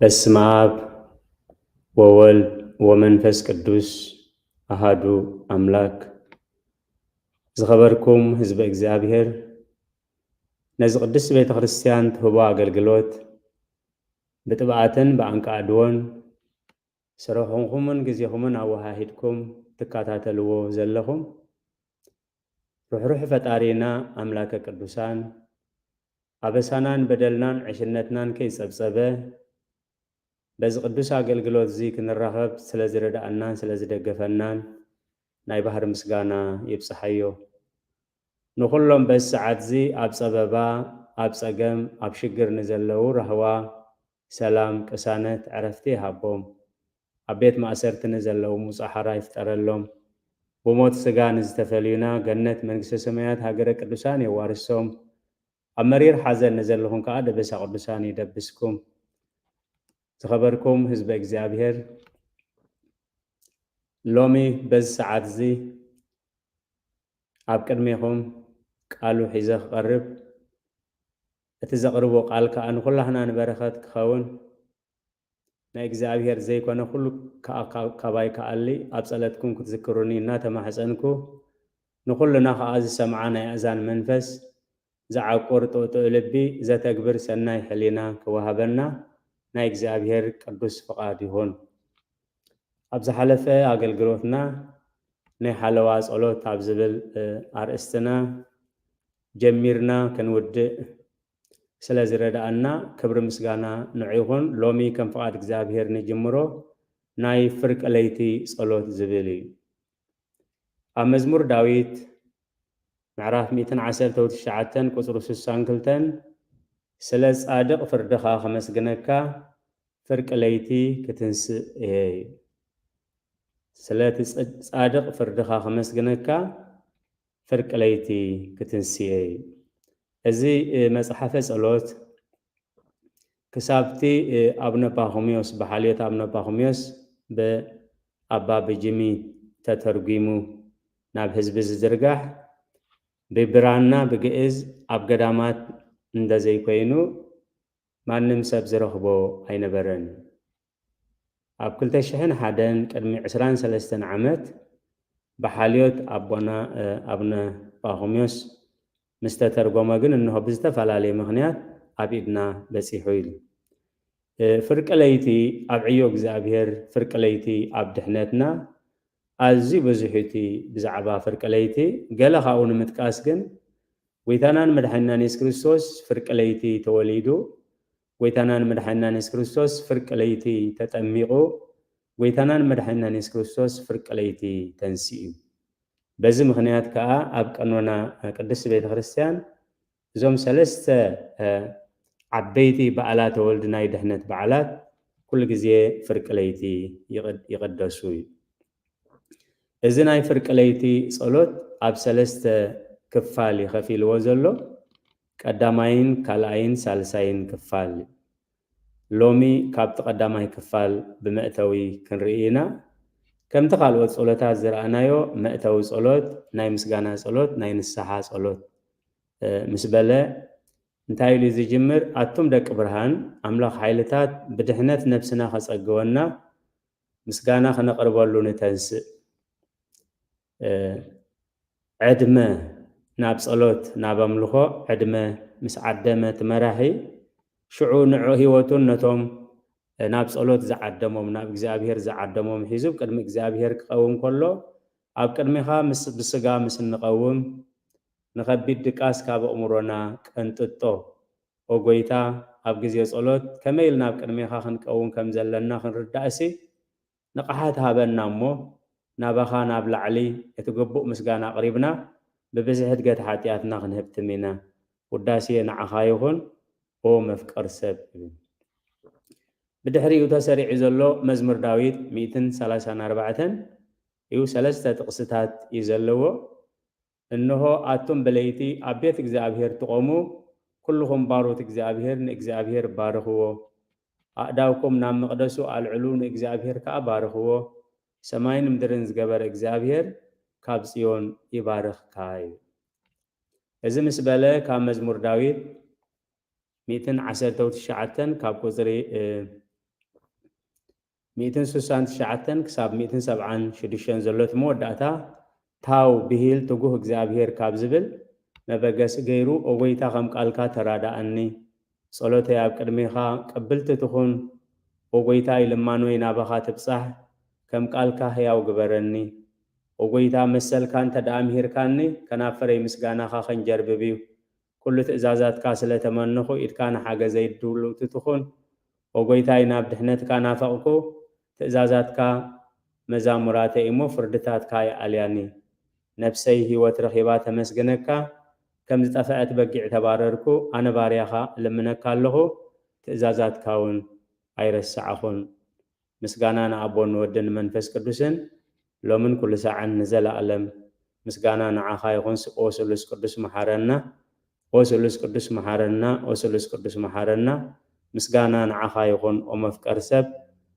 በስመ አብ ወወልድ ወመንፈስ ቅዱስ አሃዱ አምላክ። ዝኸበርኩም ህዝበ እግዚኣብሔር፣ ነዚ ቅድስት ቤተ ክርስቲያን ትህቦ ኣገልግሎት ብጥብኣትን ብኣንቃዕድዎን ስርሕኹምን ግዜኹምን ኣወሃሂድኩም ትከታተልዎ ዘለኹም፣ ርሕሩሕ ፈጣሪና ኣምላከ ቅዱሳን፣ ኣበሳናን በደልናን ዕሽነትናን ከይጸብጸበ፣ በዚ ቅዱስ ኣገልግሎት እዚ ክንራኸብ ስለ ዝረድኣናን ስለ ዝደገፈናን ናይ ባህሪ ምስጋና ይብጽሓዮ። ንኹሎም በዚ ሰዓት እዚ ኣብ ጸበባ፣ ኣብ ጸገም፣ ኣብ ሽግር ንዘለዉ ራህዋ፣ ሰላም፣ ቅሳነት፣ ዕረፍቲ ይሃቦም። ኣብ ቤት ማእሰርቲ ንዘለዉ ሙጻ ሓራ ይፍጠረሎም። ብሞት ስጋ ንዝተፈልዩና ገነት መንግስተ ሰማያት ሃገረ ቅዱሳን የዋርሶም። ኣብ መሪር ሓዘን ንዘለኹም ከኣ ደበሳ ቅዱሳን ይደብስኩም። ዝኸበርኩም ህዝበ እግዚኣብሔር፣ ሎሚ በዚ ሰዓት እዚ ኣብ ቅድሜኹም ቃሉ ሒዘ ክቐርብ፣ እቲ ዘቕርቦ ቃል ከኣ ንኹላህና ንበረኸት ክኸውን፣ ናይ እግዚኣብሔር ዘይኮነ ኩሉ ከኣ ካብ-፣ ካባይ ከኣሊ ኣብ ጸለትኩም ክትዝክሩኒ እናተማሕጸንኩ፣ ንኹልና ከኣ ዝሰምዓ ናይ ኣእዛን መንፈስ፣ ዝዓቁር ጥቕጥቕ ልቢ፣ ዘተግብር ሰናይ ሕሊና ክወሃበና ናይ እግዚኣብሔር ቅዱስ ፍቓድ ይኹን። ኣብ ዝሓለፈ ኣገልግሎትና ናይ ሓለዋ ጸሎት ኣብ ዝብል፣ እ፣ ኣርእስትና ጀሚርና ክንውድእ ስለ ዝረድኣና ክብሪ ምስጋና ንዑ ይኹን። ሎሚ ከም ፍቓድ እግዚኣብሔር ንጅምሮ ናይ ፍርቂ ለይቲ ጸሎት ዝብል እዩ። ኣብ መዝሙር ዳዊት ምዕራፍ ሚእትን ዓሰርተው ትሽዓተን ቁጽሪ ስሳን ክልተን፣ "ስለ ጻድቕ ፍርድኻ ከመስግነካ ፍርቂ ለይቲ ክትንስእ እየ" እዩ። "ስለቲ ጽድ-፣ ጻድቕ ፍርድኻ ከመስግነካ ፍርቂ ለይቲ ክትንስእ እየ" እዩ። እዚ፣ እ፣ መጽሓፈ ጸሎት ክሳብቲ፣ እ፣ ኣቡነ ጳኹሚዮስ፣ ብሓልዮት ኣቡነ ጳኹሚዮስ ብኣባ ብጅሚ ተተርጒሙ ናብ ህዝቢ ዝዝርጋሕ፣ ብብራና ብግእዝ ኣብ ገዳማት እንተዘይኮይኑ ማንም ሰብ ዝረኽቦ ኣይነበረን። ኣብ ክልተ ሽሕን ሓደን ቅድሚ ዕስራን ሰለስተን ዓመት ብሓልዮት ኣቦና፣ እ፣ ኣቡነ ጳኹሚዮስ ምስ ተተርጎመ ግን እንሆ ብዝተፈላለየ ምኽንያት ኣብ ኢድና በጺሑ ኢሉ። እ፣ ፍርቂ ለይቲ ኣብ ዕዮ እግዚኣብሔር፣ ፍርቂ ለይቲ ኣብ ድሕነትና ኣዝዩ ብዙሕ እዩ እቲ ብዛዕባ ፍርቂ ለይቲ። ገለ ካብኡ ንምጥቃስ ግን፣ ጎይታናን መድሓኒናን የሱስ ክርስቶስ ፍርቂ ለይቲ ተወሊዱ፣ ጎይታናን መድሓኒናን የሱስ ክርስቶስ ፍርቂ ለይቲ ተጠሚቑ፣ ጎይታናን መድሓኒናን የሱስ ክርስቶስ ፍርቂ ለይቲ ተንሲኡ። በዚ ምኽንያት ከኣ ኣብ ቀኖና ቅድስቲ ቤተ ክርስቲያን እዞም ሰለስተ፣ እ፣ ዓበይቲ በዓላተ ወልድ ናይ ድሕነት በዓላት ኩሉ ግዜ ፍርቂ ለይቲ ይቕድ-፣ ይቕደሱ እዩ። እዚ ናይ ፍርቂ ለይቲ ጸሎት ኣብ ሰለስተ ክፋል እዩ ከፊልዎ ዘሎ። ቀዳማይን ካልኣይን ሳልሳይን ክፋል። ሎሚ ካብቲ ቀዳማይ ክፋል ብመእተዊ ክንርኢ ኢና። ከምቲ ካልኦት ጸሎታት ዝረኣናዮ መእተዊ ጸሎት፣ ናይ ምስጋና ጸሎት፣ ናይ ንስሓ ጸሎት፣ እ፣ ምስ በለ እንታይ ኢሉ ዝጅምር? ኣቱም ደቂ ብርሃን፣ ኣምላኽ ሓይልታት ብድሕነት ነፍስና ከጸግወና ምስጋና ክነቕርበሉ ንተንስእ። እ፣ ዕድመ ናብ ጸሎት፣ ናብ ኣምልኾ ዕድመ ምስ ዓደመ እቲ መራሒ፣ ሽዑ ንዑ ህይወቱን ነቶም ናብ ጸሎት ዝዓደሞም፣ ናብ እግዚኣብሔር ዝዓደሞም ሒዙ ቅድሚ እግዚኣብሔር ክቐውም ከሎ፣ ኣብ ቅድሜኻ ምስ፣ ብስጋ ምስ እንቐውም፣ ንኸቢድ ድቃስ ካብ ኣእምሮና ቀንጥጦ። ኦ ጎይታ፣ ኣብ ግዜ ጸሎት ከመይ ኢልና ኣብ ቅድሜኻ ክንቀውም ከም ዘለና ክንርዳእሲ፣ ንቕሓት ሃበና እሞ፣ ናባኻ ናብ ላዕሊ እቲ ግቡእ ምስጋና ኣቕሪብና፣ ብብዝሒ እድገት ሓጢኣትና ክንህብትም ኢና። ውዳሴ ንዓኻ ይኹን፣ ኦ መፍቀር ሰብ። ብድሕሪኡ ተሰሪዑ ዘሎ መዝሙር ዳዊት ሚእትን ሰላሳን ኣርባዕተን እዩ። ሰለስተ ጥቕስታት እዩ ዘለዎ። እንሆ፣ ኣቱም ብለይቲ ኣብ ቤት እግዚኣብሔር ትቖሙ፣ ኩልኹም ባሮት እግዚኣብሔር ንእግዚኣብሔር ባርኽዎ። ኣእዳውኩም ናብ መቕደሱ ኣልዕሉ፣ ንእግዚኣብሔር ከኣ ባርኽዎ። ሰማይን ምድርን ዝገበረ እግዚኣብሔር ካብ ጽዮን ይባርኽካ እዩ። እዚ ምስ በለ፣ ካብ መዝሙር ዳዊት ሚእትን ዓሰርተው ትሽዓተን ካብ ቁጽሪ፣ እ፣ ሚእትን ስሳን ትሽዓተን ክሳብ ሚእትን ሰብዓን ሽዱሽተን ዘሎ እቲ መወዳእታ፣ ታው ብሂል ትጉህ እግዚኣብሔር ካብ ዝብል መበገሲ ገይሩ፣ "ኦ ጐይታ፣ ከም ቃልካ ተራድኣኒ፣ ጸሎተይ ኣብ ቅድሜኻ ቅብልቲ ትኹን፣ ኦ ጐይታይ፣ ልማኖይ ናባኻ ትብጻሕ፣ ከም ቃልካ ህያው ግበረኒ። ኦ ጐይታ፣ መሰልካ እንተ ደኣ ምሂርካኒ፣ ከናፍረይ ምስጋናኻ ከንጀርብብ እዩ። ኩሉ ትእዛዛትካ ስለ ተመንኹ፣ ኢድካ ንሓገዘይ ድውልውቲ ትኹን። ኦ ጐይታይ፣ ናብ ድሕነትካ ናፈቕኩ፣ ትእዛዛትካ መዛሙራተይ እሞ፣ ፍርድታትካ ይኣልያኒ። ነፍሰይ ህይወት ረኺባ ተመስግነካ፣ ከም ዝጠፍአት በጊዕ ተባረርኩ። ኣነ ባርያኻ እልምነካ ኣለኹ፣ ትእዛዛትካ እውን ኣይረሳዕኹን።" ምስጋና ንኣቦን ንወድን ንመንፈስ ቅዱስን፣ ሎምን ኩሉ ሳዕን ንዘለኣለም። ምስጋና ንዓኻ ይኹን፣ ስ-፣ ኦ ስሉስ ቅዱስ መሓረና፣ ኦ ስሉስ ቅዱስ መሓረና፣ ኦ ስሉስ ቅዱስ መሓረና። ምስጋና ንዓኻ ይኹን፣ ኦ መፍቀር ሰብ።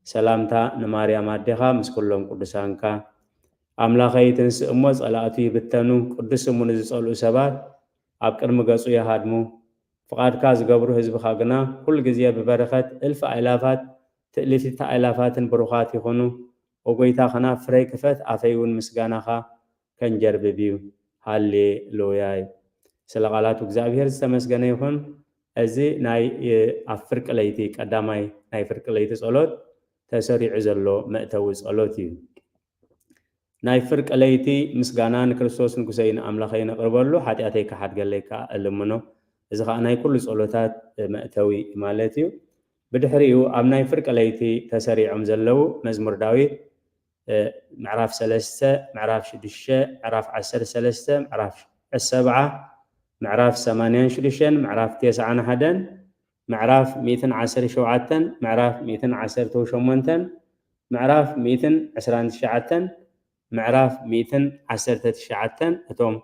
ሰላምታ ንማርያም ኣዴኻ ምስ ኩሎም ቅዱሳንካ። ኣምላኸይ ትንስእ እሞ ጸላእቱ ይብተኑ፣ ቅዱስ ስሙ ንዝጸልኡ ሰባት ኣብ ቅድሚ ገጹ ይሃድሙ። ፍቓድካ ዝገብሩ ህዝብኻ ግና ኩሉ ግዜ ብበረኸት እልፊ ኣእላፋት ትእልፊት ኣእላፋትን ብሩኻት ይኹኑ። ኦ ጐይታ፣ ከናፍረይ ክፈት፣ ኣፈይ እውን ምስጋናኻ ከንጀርብብ እዩ። ሃሌሉያ እዩ። ስለ ቃላቱ እግዚኣብሔር ዝተመስገነ ይኹን። እዚ ናይ፣ እ፣ ኣብ ፍርቂ ለይቲ፣ ቀዳማይ ናይ ፍርቂ ለይቲ ጸሎት ተሰሪዑ ዘሎ መእተዊ ጸሎት እዩ። ናይ ፍርቂ ለይቲ ምስጋና ንክርስቶስ ንጉሰይ ንኣምላኸይ ነቕርበሉ፣ ሓጢኣተይ ክሓድገለይ ከኣ እልምኖ። እዚ ኸኣ ናይ ኩሉ ጸሎታት መእተዊ ማለት እዩ። ብድሕሪኡ ኣብ ናይ ፍርቂ ለይቲ ተሰሪዖም ዘለዉ መዝሙር ዳዊት፣ እ፣ ምዕራፍ ሰለስተ፣ ምዕራፍ ሽዱሽተ፣ ምዕራፍ ዓሰርተ ሰለስተ፣ ምዕራፍ ሰብዓ፣ ምዕራፍ ሰማንያን ሽዱሽተን፣ ምዕራፍ ተስዓን ሓደን፣ ምዕራፍ ሚእትን ዓሰርተ ሸውዓተን፣ ምዕራፍ ሚእትን ዓሰርተ ሸሞንተን፣ ምዕራፍ ሚእትን ዕስራን ትሽዓተን፣ ምዕራፍ ሚእትን ዓሰርተ ትሽዓተን፣ እቶም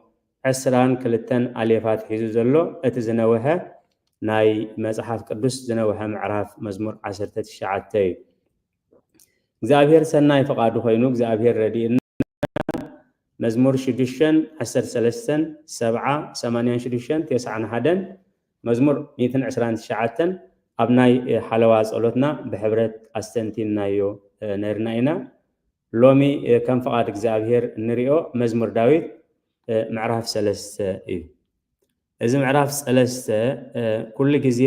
ዕስራን ክልተን ኣሌፋት ሒዙ ዘሎ እቲ ዝነውሐ ናይ መጽሓፍ ቅዱስ ዝነውሐ ምዕራፍ መዝሙር ዓሰርተ ትሽዓተ እዩ። እግዚኣብሔር ሰናይ ፍቓዱ ኮይኑ እግዚኣብሔር ረድእና። መዝሙር ሽዱሽተን፣ ዓሰርተ ሰለስተን፣ ሰብዓ፣ ሰማንያን ሽዱሽተን፣ ተስዓን ሓደን፣ መዝሙር ሚእትን ዕስራን ትሽዓተን ኣብ ናይ ሓለዋ ጸሎትና ብሕብረት ኣስተንቲንናዮ፣ እ፣ ነርና ኢና። ሎሚ፣ እ፣ ከም ፍቓድ እግዚኣብሔር እንሪኦ መዝሙር ዳዊት፣ እ፣ ምዕራፍ ሰለስተ እዩ። እዚ ምዕራፍ ሰለስተ፣ እ፣ ኩሉ ግዜ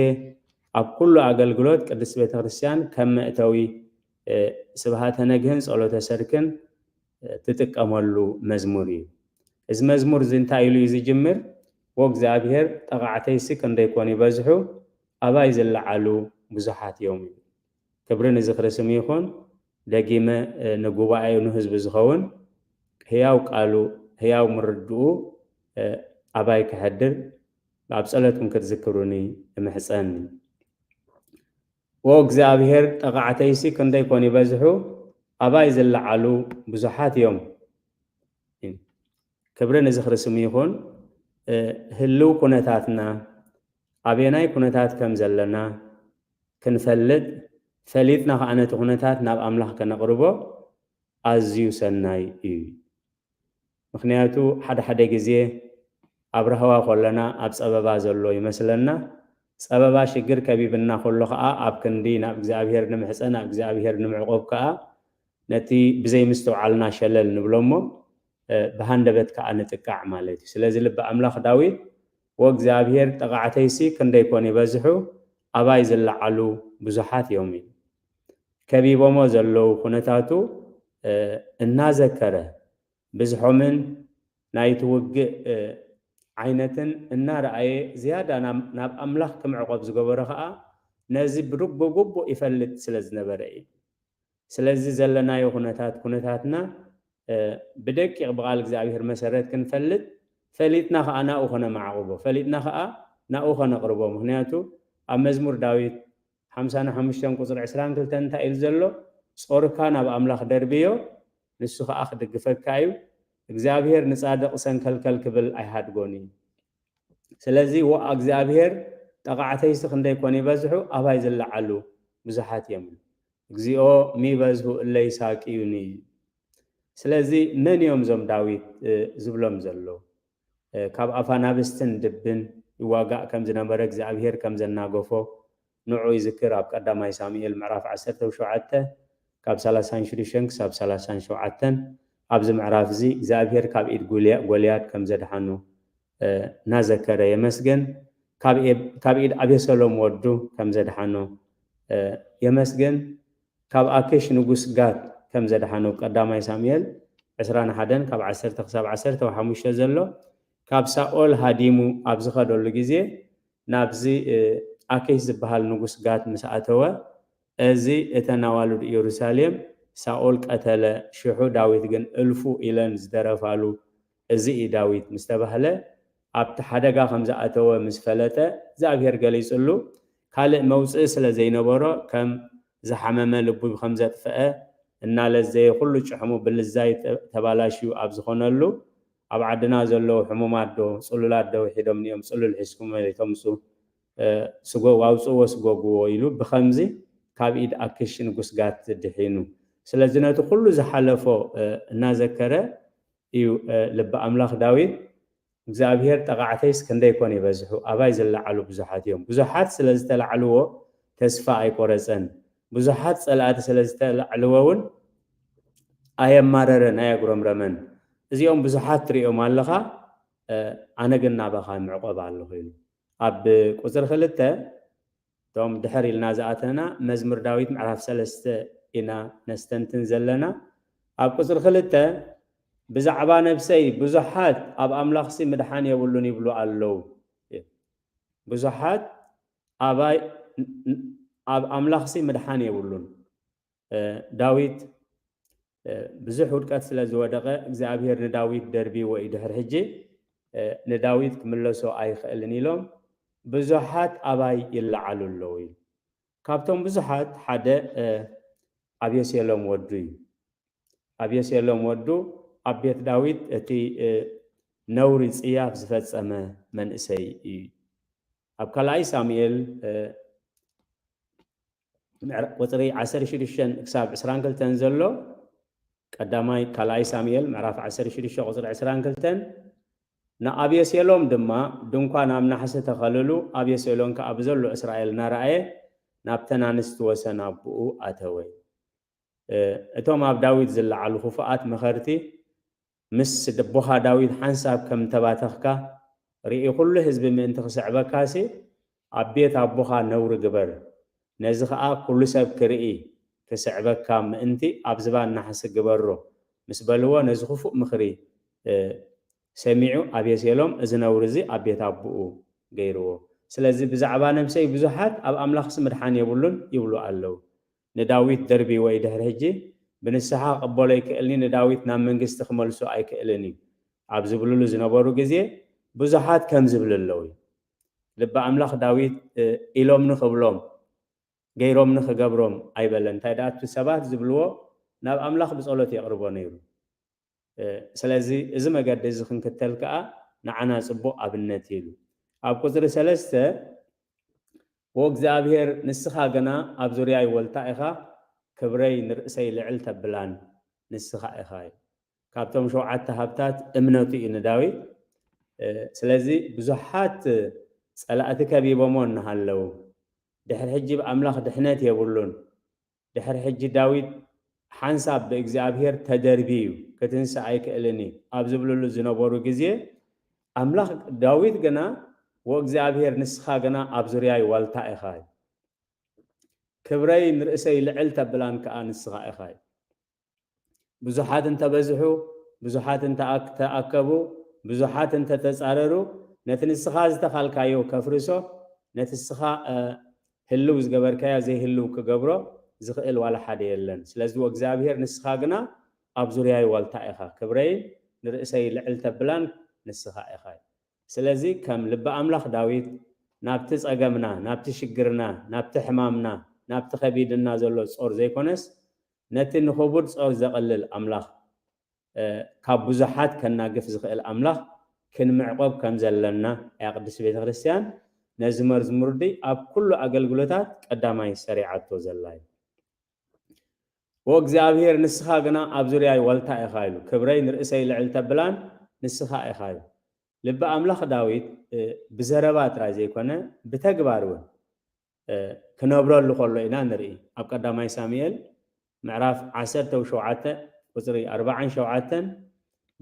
ኣብ ኩሉ ኣገልግሎት ቅድስት ቤተ ክርስቲያን ከም መእተዊ፣ እ፣ ስብሃተ ነግህን ጸሎተ ሰርክን፣ እ፣ ትጥቀመሉ መዝሙር እዩ። እዚ መዝሙር እዚ እንታይ ኢሉ እዩ ዝጅምር? "ወእግዚኣብሔር፣ ጠቓዕተይሲ ክንደይ ኮን ይበዝሑ፣ ኣባይ ዝለዓሉ ብዙሓት እዮም" እዩ። ክብሪ ንዝኽሪ ስሙ ይኹን። ደጊመ፣ እ፣ ንጉባኤኡ ንህዝቢ ዝኸውን ህያው ቃሉ፣ ህያው ምርድኡ፣ እ፣ ኣባይ ከሐድር ኣብ ጸሎትኩም ክትዝክሩኒ እምሕጸን። "ወእግዚኣብሔር፣ ጠቓዕተይሲ ክንደይ ኮን ይበዝሑ፣ ኣባይ ዝለዓሉ ብዙሓት እዮም።" ክብሪ ንዝኽሪ ስሙ ይኹን። እ፣ ህልው ኩነታትና፣ ኣበየናይ ኩነታት ከም ዘለና ክንፈልጥ፣ ፈሊጥና ከኣ ነቲ ኩነታት ናብ ኣምላኽ ከነቕርቦ ኣዝዩ ሰናይ እዩ። ምኽንያቱ፣ ሓደ ሓደ ግዜ ኣብ ራህዋ ከለና ኣብ ጸበባ ዘሎ ይመስለና። ጸበባ ሽግር ከቢብና ከሎ ከኣ፣ ኣብ ክንዲ ናብ እግዚኣብሔር ንምሕጸን፣ ናብ እግዚኣብሔር ንምዕቆብ ከኣ፣ ነቲ ብዘይምስትውዓልና ሸለል ንብሎ እሞ፣ እ፣ ብሃንደበት ከኣ ንጥቃዕ ማለት እዩ። ስለዚ ልቢ ኣምላኽ ዳዊት፣ "ወእግዚኣብሔር፣ ጠቓዕተይሲ ክንደይ ኮን ይበዝሑ፣ ኣባይ ዝለዓሉ ብዙሓት እዮም" እዩ። ከቢቦሞ ዘለዉ ኩነታቱ፣ እ፣ እናዘከረ፣ ብዝሖምን ናይቲ ውግእ፣ እ፣ ዓይነትን እናረኣየ፣ ዝያዳ ናብ፣ ናብ ኣምላኽ ክምዕቆብ ዝገበሮ ከኣ፣ ነዚ ብርግ-፣ ብግቡእ ይፈልጥ ስለ ዝነበረ እዩ። ስለዚ ዘለናዮ ኩነታት፣ ኩነታትና፣ እ፣ ብደቂቕ ብቓል እግዚኣብሔር መሰረት ክንፈልጥ፣ ፈሊጥና ኸኣ ናብኡ ኸነማዕቑቦ፣ ፈሊጥና ኸኣ ናብኡ ኸነቕርቦ። ምኽንያቱ ኣብ መዝሙር ዳዊት ሓምሳን ሓሙሽተን ቁጽሪ ዕስራን ክልተን እንታይ ኢሉ ዘሎ? "ጾርካ ናብ ኣምላኽ ደርብዮ፣ ንሱ ኸኣ ክድግፈካ እዩ። እግዚኣብሔር ንጻድቕ ሰንከልከል ክብል ኣይሃድጎን እዩ።" ስለዚ፣ "ወ እግዚኣብሔር፣ ጠቓዕተይሲ ክንደይ ኮን ይበዝሑ፣ ኣባይ ዝለዓሉ ብዙሓት እዮም። እግዚኦ፣ ሚበዝሁ እለ ይሳቅዩኒ።" ስለዚ፣ መን እዮም እዞም ዳዊት፣ እ፣ ዝብሎም ዘሎ? እ፣ ካብ ኣፋ ናብስትን ድብን ይዋጋእ ከም ዝነበረ እግዚኣብሔር ከም ዘናገፎ ንዑ ይዝክር። ኣብ ቀዳማይ ሳሙኤል ምዕራፍ ዓሰርተ ሸውዓተ፣ ካብ ሰላሳን ሽዱሽተን ክሳብ ሰላሳን ሸውዓተን ኣብዚ ምዕራፍ እዚ እግዚኣብሔር ካብ ኢድ ጎልያ- ጎልያድ ከም ዘድሓኖ፣ እ፣ እናዘከረ የመስግን። ካብ ኤ- ካብ ኢድ ኣቤሰሎም ወዱ ከም ዘድሓኖ፣ እ፣ የመስግን። ካብ ኣኪሽ ንጉስ ጋት ከም ዘድሓኖ ቀዳማይ ሳሙኤል ዕስራን ሓደን ካብ ዓሰርተ ክሳብ ዓሰርተ ሓሙሽተ ዘሎ፣ ካብ ሳኦል ሃዲሙ ኣብ ዝኸደሉ ግዜ ናብዚ፣ እ፣ ኣኪሽ ዝበሃል ንጉስ ጋት ምስ ኣተወ፣ እዚ እተን ኣዋልድ ኢየሩሳሌም ሳኦል ቀተለ፣ ሽሑ ዳዊት ግን እልፉ ኢለን ዝደረፋሉ እዚ እዩ ዳዊት ምስ ተባህለ፣ ኣብቲ ሓደጋ ከም ዝኣተወ ምስ ፈለጠ፣ እግዚኣብሔር ገሊጽሉ፣ ካልእ መውጽኢ ስለ ዘይነበሮ፣ ከም ዝሓመመ ልቡ ከም ዘጥፍአ፣ እናለዘየ ኩሉ ጭሕሙ ብልዛይ ተ- ተባላሽዩ ኣብ ዝኾነሉ፣ ኣብ ዓድና ዘለዉ ሕሙማት ዶ ጽሉላት ዶ ውሒዶም ንኦም ጽሉል ሒዝኩም ወይ ተምጹ፣ እ፣ ስጎ- ኣውጽእዎ ስጎግዎ ኢሉ ብኸምዚ ካብ ኢድ ኣኪሽ ንጉስ ጋት ድሒኑ። ስለዚ ነቲ ኩሉ ዝሓለፎ፣ እ፣ እናዘከረ እዩ፣ እ፣ ልቢ ኣምላኽ ዳዊት እግዚኣብሔር ጠቓዕተይስ ክንደይ ኮን ይበዝሑ፣ ኣባይ ዝለዓሉ ብዙሓት እዮም። ብዙሓት ስለ ዝተላዕልዎ ተስፋ ኣይቆረጸን። ብዙሓት ጸላእቲ ስለ ዝተላዕልዎ እውን ኣየማረረን፣ ኣየጉረምረመን። እዚኦም ብዙሓት ትሪኦም ኣለኻ፣ እ፣ ኣነ ግን ናባኻ ምዕቆብ ኣለኹ ኢሉ። ኣብ ቁጽሪ ክልተ እቶም ድሕር ኢልና ዝኣተና መዝሙር ዳዊት ምዕራፍ ሰለስተ ኢና ነስተንትን ዘለና። ኣብ ቁጽሪ ክልተ ብዛዕባ ነብሰይ ብዙሓት ኣብ ኣምላኽሲ ምድሓን የብሉን ይብሉ ኣለዉ። ብዙሓት ኣባይ ኣብ ኣምላኽሲ ምድሓን የብሉን። እ፣ ዳዊት፣ እ፣ ብዙሕ ውድቀት ስለ ዝወደቐ እግዚኣብሔር ንዳዊት ደርቢዎ እዩ። ድሕሪ ሕጂ፣ እ፣ ንዳዊት ክምለሶ ኣይኽእልን ኢሎም ብዙሓት ኣባይ ይለዓሉ ኣለዉ እዩ። ካብቶም ብዙሓት ሓደ፣ እ፣ ኣቤሴሎም ወዱ እዩ። ኣቤሴሎም ወዱ ኣብ ቤት ዳዊት እቲ፣ እ፣ ነውሪ ጽያፍ ዝፈጸመ መንእሰይ እዩ። ኣብ ካልኣይ ሳሙኤል፣ እ፣ ምዕራ- ቁጽሪ ዓሰርተ ሽዱሽተ ክሳብ ዕስራን ክልተን ዘሎ፣ ቀዳማይ ካልኣይ ሳሙኤል ምዕራፍ ዓሰርተ ሽዱሽተ ቁጽሪ ዕስራን ክልተን፣ ንኣቤሴሎም ድማ ድንኳን ኣብ ናሕሲ ተኸልሉ፣ ኣቤሴሎም ከኣ ብዘሎ እስራኤል እናረኣየ ናብተን ኣንስቲ ወሰን ኣቦኡ ኣተወ። እ፣ እቶም ኣብ ዳዊት ዝለዓሉ ክፉኣት መኸርቲ ምስ ኣቦኻ ዳዊት ሓንሳብ ከም ተባተኽካ ርኢ፣ ኩሉ ህዝቢ ምእንቲ ክስዕበካሲ ኣብ ቤት ኣቦኻ ነውሪ ግበር፣ ነዚ ኸኣ ኩሉ ሰብ ክርኢ ክስዕበካ ምእንቲ ኣብ ዝባን ናሕሲ ግበሮ ምስ በልዎ፣ ነዚ ክፉእ ምኽሪ፣ እ፣ ሰሚዑ ኣቤሴሎም እዚ ነውሪ እዚ ኣብ ቤት ኣቦኡ ገይርዎ። ስለዚ ብዛዕባ ነብሰይ ብዙሓት ኣብ ኣምላኽሲ ምድሓን የብሉን ይብሉ ኣለዉ። ንዳዊት ደርቢዎ እዩ። ድሕሪ ሕጂ ብንስሓ ክቕበሎ ይክእልኒ፣ ንዳዊት ናብ መንግስቲ ክመልሶ ኣይክእልን እዩ ኣብ ዝብልሉ ዝነበሩ ግዜ ብዙሓት ከም ዝብል ኣለዉ እዩ። ልቢ ኣምላኽ ዳዊት፣ እ፣ ኢሎምኒ ክብሎም፣ ገይሮምኒ ክገብሮም ኣይበለን። እንታይ ደኣ እቲ ሰባት ዝብልዎ ናብ ኣምላኽ ብጸሎት የቕርቦ ነይሩ። እ፣ ስለዚ እዚ መገዲ እዚ ክንክተል ከኣ ንዓና ጽቡቕ ኣብነት እዩ ኢሉ። ኣብ ቁጽሪ ሰለስተ፣ "ወእግዚኣብሔር ንስኻ ግና ኣብ ዙርያይ ወልታ ኢኻ፣ ክብረይ ንርእሰይ ልዕል ተብላን ንስኻ ኢኻ" እዩ። ካብቶም ሸውዓተ ሃብታት እምነቱ እዩ ንዳዊት። እ፣ ስለዚ ብዙሓት ጸላእቲ ከቢቦሞ እናሃለዉ፣ ድሕሪ ሕጂ ብኣምላኽ ድሕነት የብሉን። ድሕሪ ሕጂ ዳዊት ሓንሳብ ብእግዚኣብሔር ተደርብዩ እዩ፣ ክትንስእ ኣይክእልን እዩ ኣብ ዝብልሉ ዝነበሩ ግዜ፣ ኣምላኽ ዳዊት ግና፣ "ወእግዚኣብሔር ንስኻ ግና ኣብ ዙርያይ ዋልታ ኢኻ፣ ክብረይ ንርእሰይ ልዕል ተብላን ከኣ ንስኻ ኢኻ" እዩ። ብዙሓት እንተበዝሑ፣ ብዙሓት እንተኣክ- ተኣከቡ፣ ብዙሓት እንተተጻረሩ፣ ነቲ ንስኻ ዝተኻልካዮ ከፍርሶ፣ ነቲ ንስኻ፣ እ፣ ህልው ዝገበርካዮ ዘይህልው ክገብሮ ዝኽእል ዋላ ሓደ የለን። ስለዚ ወእግዚኣብሔር ንስኻ ግና ኣብ ዙርያይ ዋልታ ኢኻ፣ ክብረይን ንርእሰይ ልዕል ተብላን ንስኻ ኢኻ። ስለዚ ከም ልቢ ኣምላኽ ዳዊት ናብቲ ጸገምና፣ ናብቲ ሽግርና፣ ናብቲ ሕማምና፣ ናብቲ ከቢድና ዘሎ ጾር ዘይኮነስ ነቲ ንኽቡድ ጾር ዘቕልል ኣምላኽ፣ እ፣ ካብ ብዙሓት ከናግፍ ዝኽእል ኣምላኽ ክንምዕቆብ ከም ዘለና እያ ቅድስቲ ቤተ ክርስቲያን ነዚ መዝሙር ድይ ኣብ ኩሉ ኣገልግሎታት ቀዳማይ ሰሪዓቶ ዘላ እዩ። "ወእግዚኣብሔር ንስኻ ግና ኣብ ዙርያይ ዋልታ ኢኻ" ኢሉ፣ "ክብረይ ንርእሰይ ልዕል ተብላን ንስኻ ኢኻ" እዩ። ልቢ ኣምላኽ ዳዊት፣ እ፣ ብዘረባ ጥራይ ዘይኮነ ብተግባር እውን፣ እ፣ ክነብረሉ ከሎ ኢና ንርኢ። ኣብ ቀዳማይ ሳሙኤል ምዕራፍ ዓሰርተ ሸውዓተ ቁፅሪ ኣርባዓን ሸውዓተን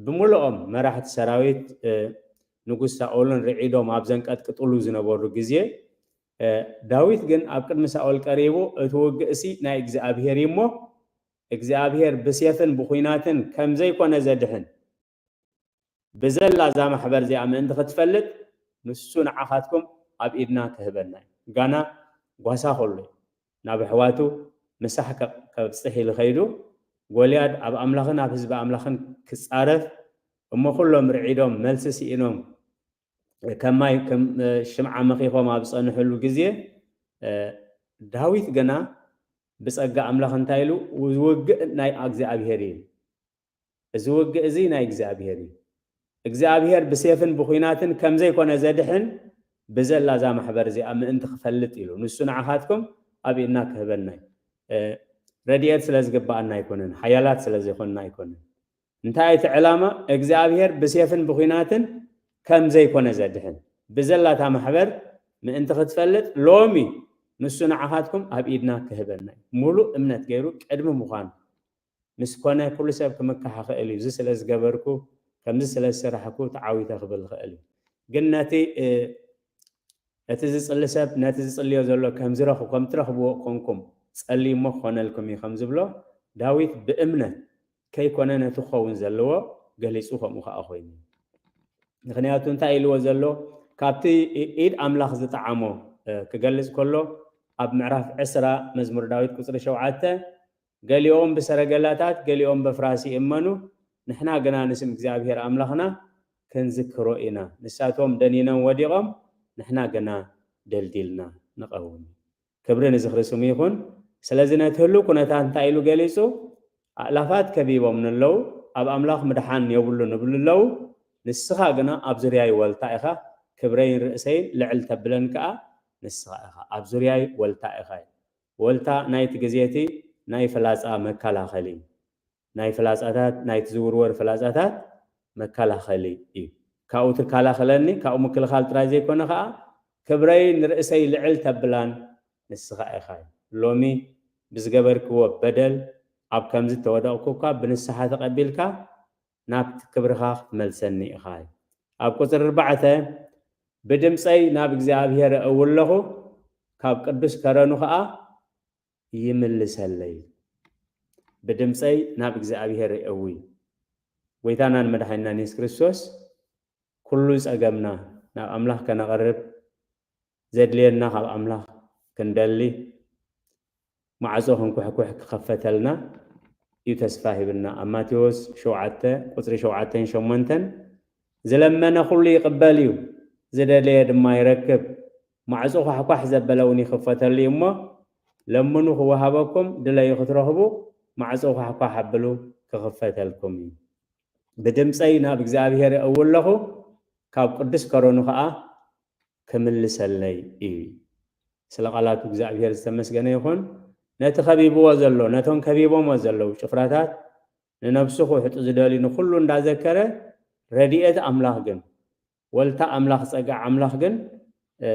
ብምልኦም መራሕቲ ሰራዊት ንጉስ ሳኦልን ርዒዶም ኣብ ዘንቀጥቅጥሉ ዝነበሩ ግዜ፣ ዳዊት ግን ኣብ ቅድሚ ሳኦል ቀሪቡ፣ እቲ ውግእሲ ናይ እግዚኣብሄር እዩ እሞ እግዚኣብሄር ብሴፍን ብኹናትን ከም ዘይኮነ ዘድሕን፣ ብዘላ እዛ ማሕበር እዚኣ ምእንቲ ክትፈልጥ፣ ንሱ ንዓኻትኩም ኣብ ኢድና ክህበና እዩ። ጋና ጓሳ ከሎ እዩ ናብ ኣሕዋቱ ምሳሕ ከብፅሕ ኢሉ ከይዱ፣ ጎልያድ ኣብ ኣምላኽን ኣብ ህዝቢ ኣምላኽን ክፃረፍ እሞ፣ ኩሎም ርዒዶም መልሲ ስኢኖም፣ ከማይ ከም ሽምዓ መኺኾም ኣብ ዝፀንሕሉ ግዜ፣ ዳዊት ግና ብፀጋ ኣምላኽ እንታይ ኢሉ? ዝውግእ ናይ እግዚኣብሄር እዩ። እዚ ውግእ እዚ ናይ እግዚኣብሄር እዩ። እግዚኣብሄር ብሴፍን ብኹናትን ከም ዘይኮነ ዘድሕን፣ ብዘላ እዛ ማሕበር እዚኣ ምእንቲ ክፈልጥ ኢሉ፣ ንሱ ንዓኻትኩም ኣብ ኢድና ክህበና እዩ። ረድኤት ስለ ዝግብኣና ኣይኮነን፣ ሓያላት ስለ ዘይኮንና ኣይኮነን። እንታይ እቲ ዕላማ? እግዚኣብሄር ብሴፍን ብኹናትን ከም ዘይኮነ ዘድሕን፣ ብዘላታ ማሕበር ምእንቲ ክትፈልጥ፣ ሎሚ ንሱ ንዓኻትኩም ኣብ ኢድና ክህበና እዩ። ሙሉእ እምነት ገይሩ ቅድሚ ምዃኑ ምስ ኮነ፣ ኩሉ ሰብ ክምካሕ ይኽእል እዩ። እዚ ስለ ዝገበርኩ፣ ከምዚ ስለ ዝሰራሕኩ ተዓዊተ ክብል ይኽእል እዩ። ግን ነቲ እቲ ዝጽሊ ሰብ ነቲ ዝጽልዮ ዘሎ ከም ዝረኽ-፣ ከም ትረኽብዎ ኮንኩም ጸልዩ እሞ ክኾነልኩም እዩ ከም ዝብሎ፣ ዳዊት ብእምነት ከይኮነ ነቲ ክኸውን ዘለዎ ገሊጹ፣ ከምኡ ከኣ ኮይኑ። ምኽንያቱ እንታይ ኢልዎ ዘሎ? ካብቲ ኢድ ኣምላኽ ዝጠዓሞ ክገልጽ ከሎ፣ ኣብ ምዕራፍ ዕስራ መዝሙር ዳዊት ቁጽሪ ሸውዓተ፣ "ገሊኦም ብሰረገላታት፣ ገሊኦም በፍራስ ይእመኑ፣ ንሕና ግና ንስም እግዚኣብሔር ኣምላኽና ክንዝክሮ ኢና። ንሳቶም ደኒኖም ወዲቖም፣ ንሕና ግና ደልዲልና ንቐውም።" ክብሪ ንዝኽሪ ስሙ ይኹን። ስለዚ ነቲ ህሉው ኩነታት እንታይ ኢሉ ገሊጹ? "ኣእላፋት ከቢቦምኒ ኣለዉ፣ ኣብ ኣምላኽ ምድሓን የብሉን" ይብሉ ኣለዉ። "ንስኻ ግና ኣብ ዙርያይ ወልታ ኢኻ፣ ክብረይን ርእሰይን ልዕል ተብለን ከኣ ንስኻ ኢኻ። ኣብ ዙርያይ ወልታ ኢኻ" እዩ። ወልታ ናይቲ ግዜ እቲ ናይ ፍላጻ መከላኸሊ፣ ናይ ፍላጻታት፣ ናይቲ ዝውርወር ፍላጻታት መከላኸሊ እዩ። ካብኡ ትከላኸለኒ፣ ካብኡ ምክልኻል ጥራይ ዘይኮነ ከኣ፣ ክብረይ ንርእሰይ ልዕል ተብላን ንስኻ ኢኻ። ሎሚ ብዝገበርክዎ በደል ኣብ ከምዚ ተወደቕኩ እኳ፣ ብንስሓ ተቐቢልካ ናብቲ ክብርኻ ክትመልሰኒ ኢኻ። ኣብ ቁጽሪ ኣርባዕተ፣ "ብድምጸይ ናብ እግዚኣብሔር እእዊ ኣለኹ፣ ካብ ቅዱስ ከረኑ ኸኣ ይምልሰለይ።" ብድምጸይ ናብ እግዚኣብሔር እእዊ። ጎይታናን መድሓኒናን የሱስ ክርስቶስ፣ ኩሉ ጸገምና ናብ ኣምላኽ ከነቕርብ፣ ዘድልየና ካብ ኣምላኽ ክንደሊ፣ ማዕጾ ክንኩሕኩሕ ክኸፈተልና እዩ ተስፋ ሂብና። ኣብ ማቴዎስ ሸውዓተ ቁጽሪ ሸውዓተን ሸሞንተን፣ "ዝለመነ ኩሉ ይቕበል እዩ፣ ዝደለየ ድማ ይረክብ፣ ማዕጾ ኳሕኳሕ ዘበለ እውን ይኽፈተሉ እዩ እሞ፣ ለምኑ ክወሃበኩም፣ ድለዩ ክትረኽቡ፣ ማዕጾ ኳሕኳሕ ኣብሉ ክኽፈተልኩም እዩ። ብድምጸይ ናብ እግዚኣብሔር እእዊ ኣለኹ፣ ካብ ቅዱስ ከረኑ ኸኣ ክምልሰለይ እዩ።" ስለ ቃላቱ እግዚኣብሔር ዝተመስገነ ይኹን። ነቲ ከቢብዎ ዘሎ፣ ነቶም ከቢቦሞ ዘለዉ ጭፍራታት፣ ንነብሱ ክውሕጡ ዝደልዩ ንኹሉ እንዳዘከረ፣ ረድኤት ኣምላኽ ግን፣ ወልታ ኣምላኽ፣ ጸጋ ኣምላኽ ግን፣ እ፣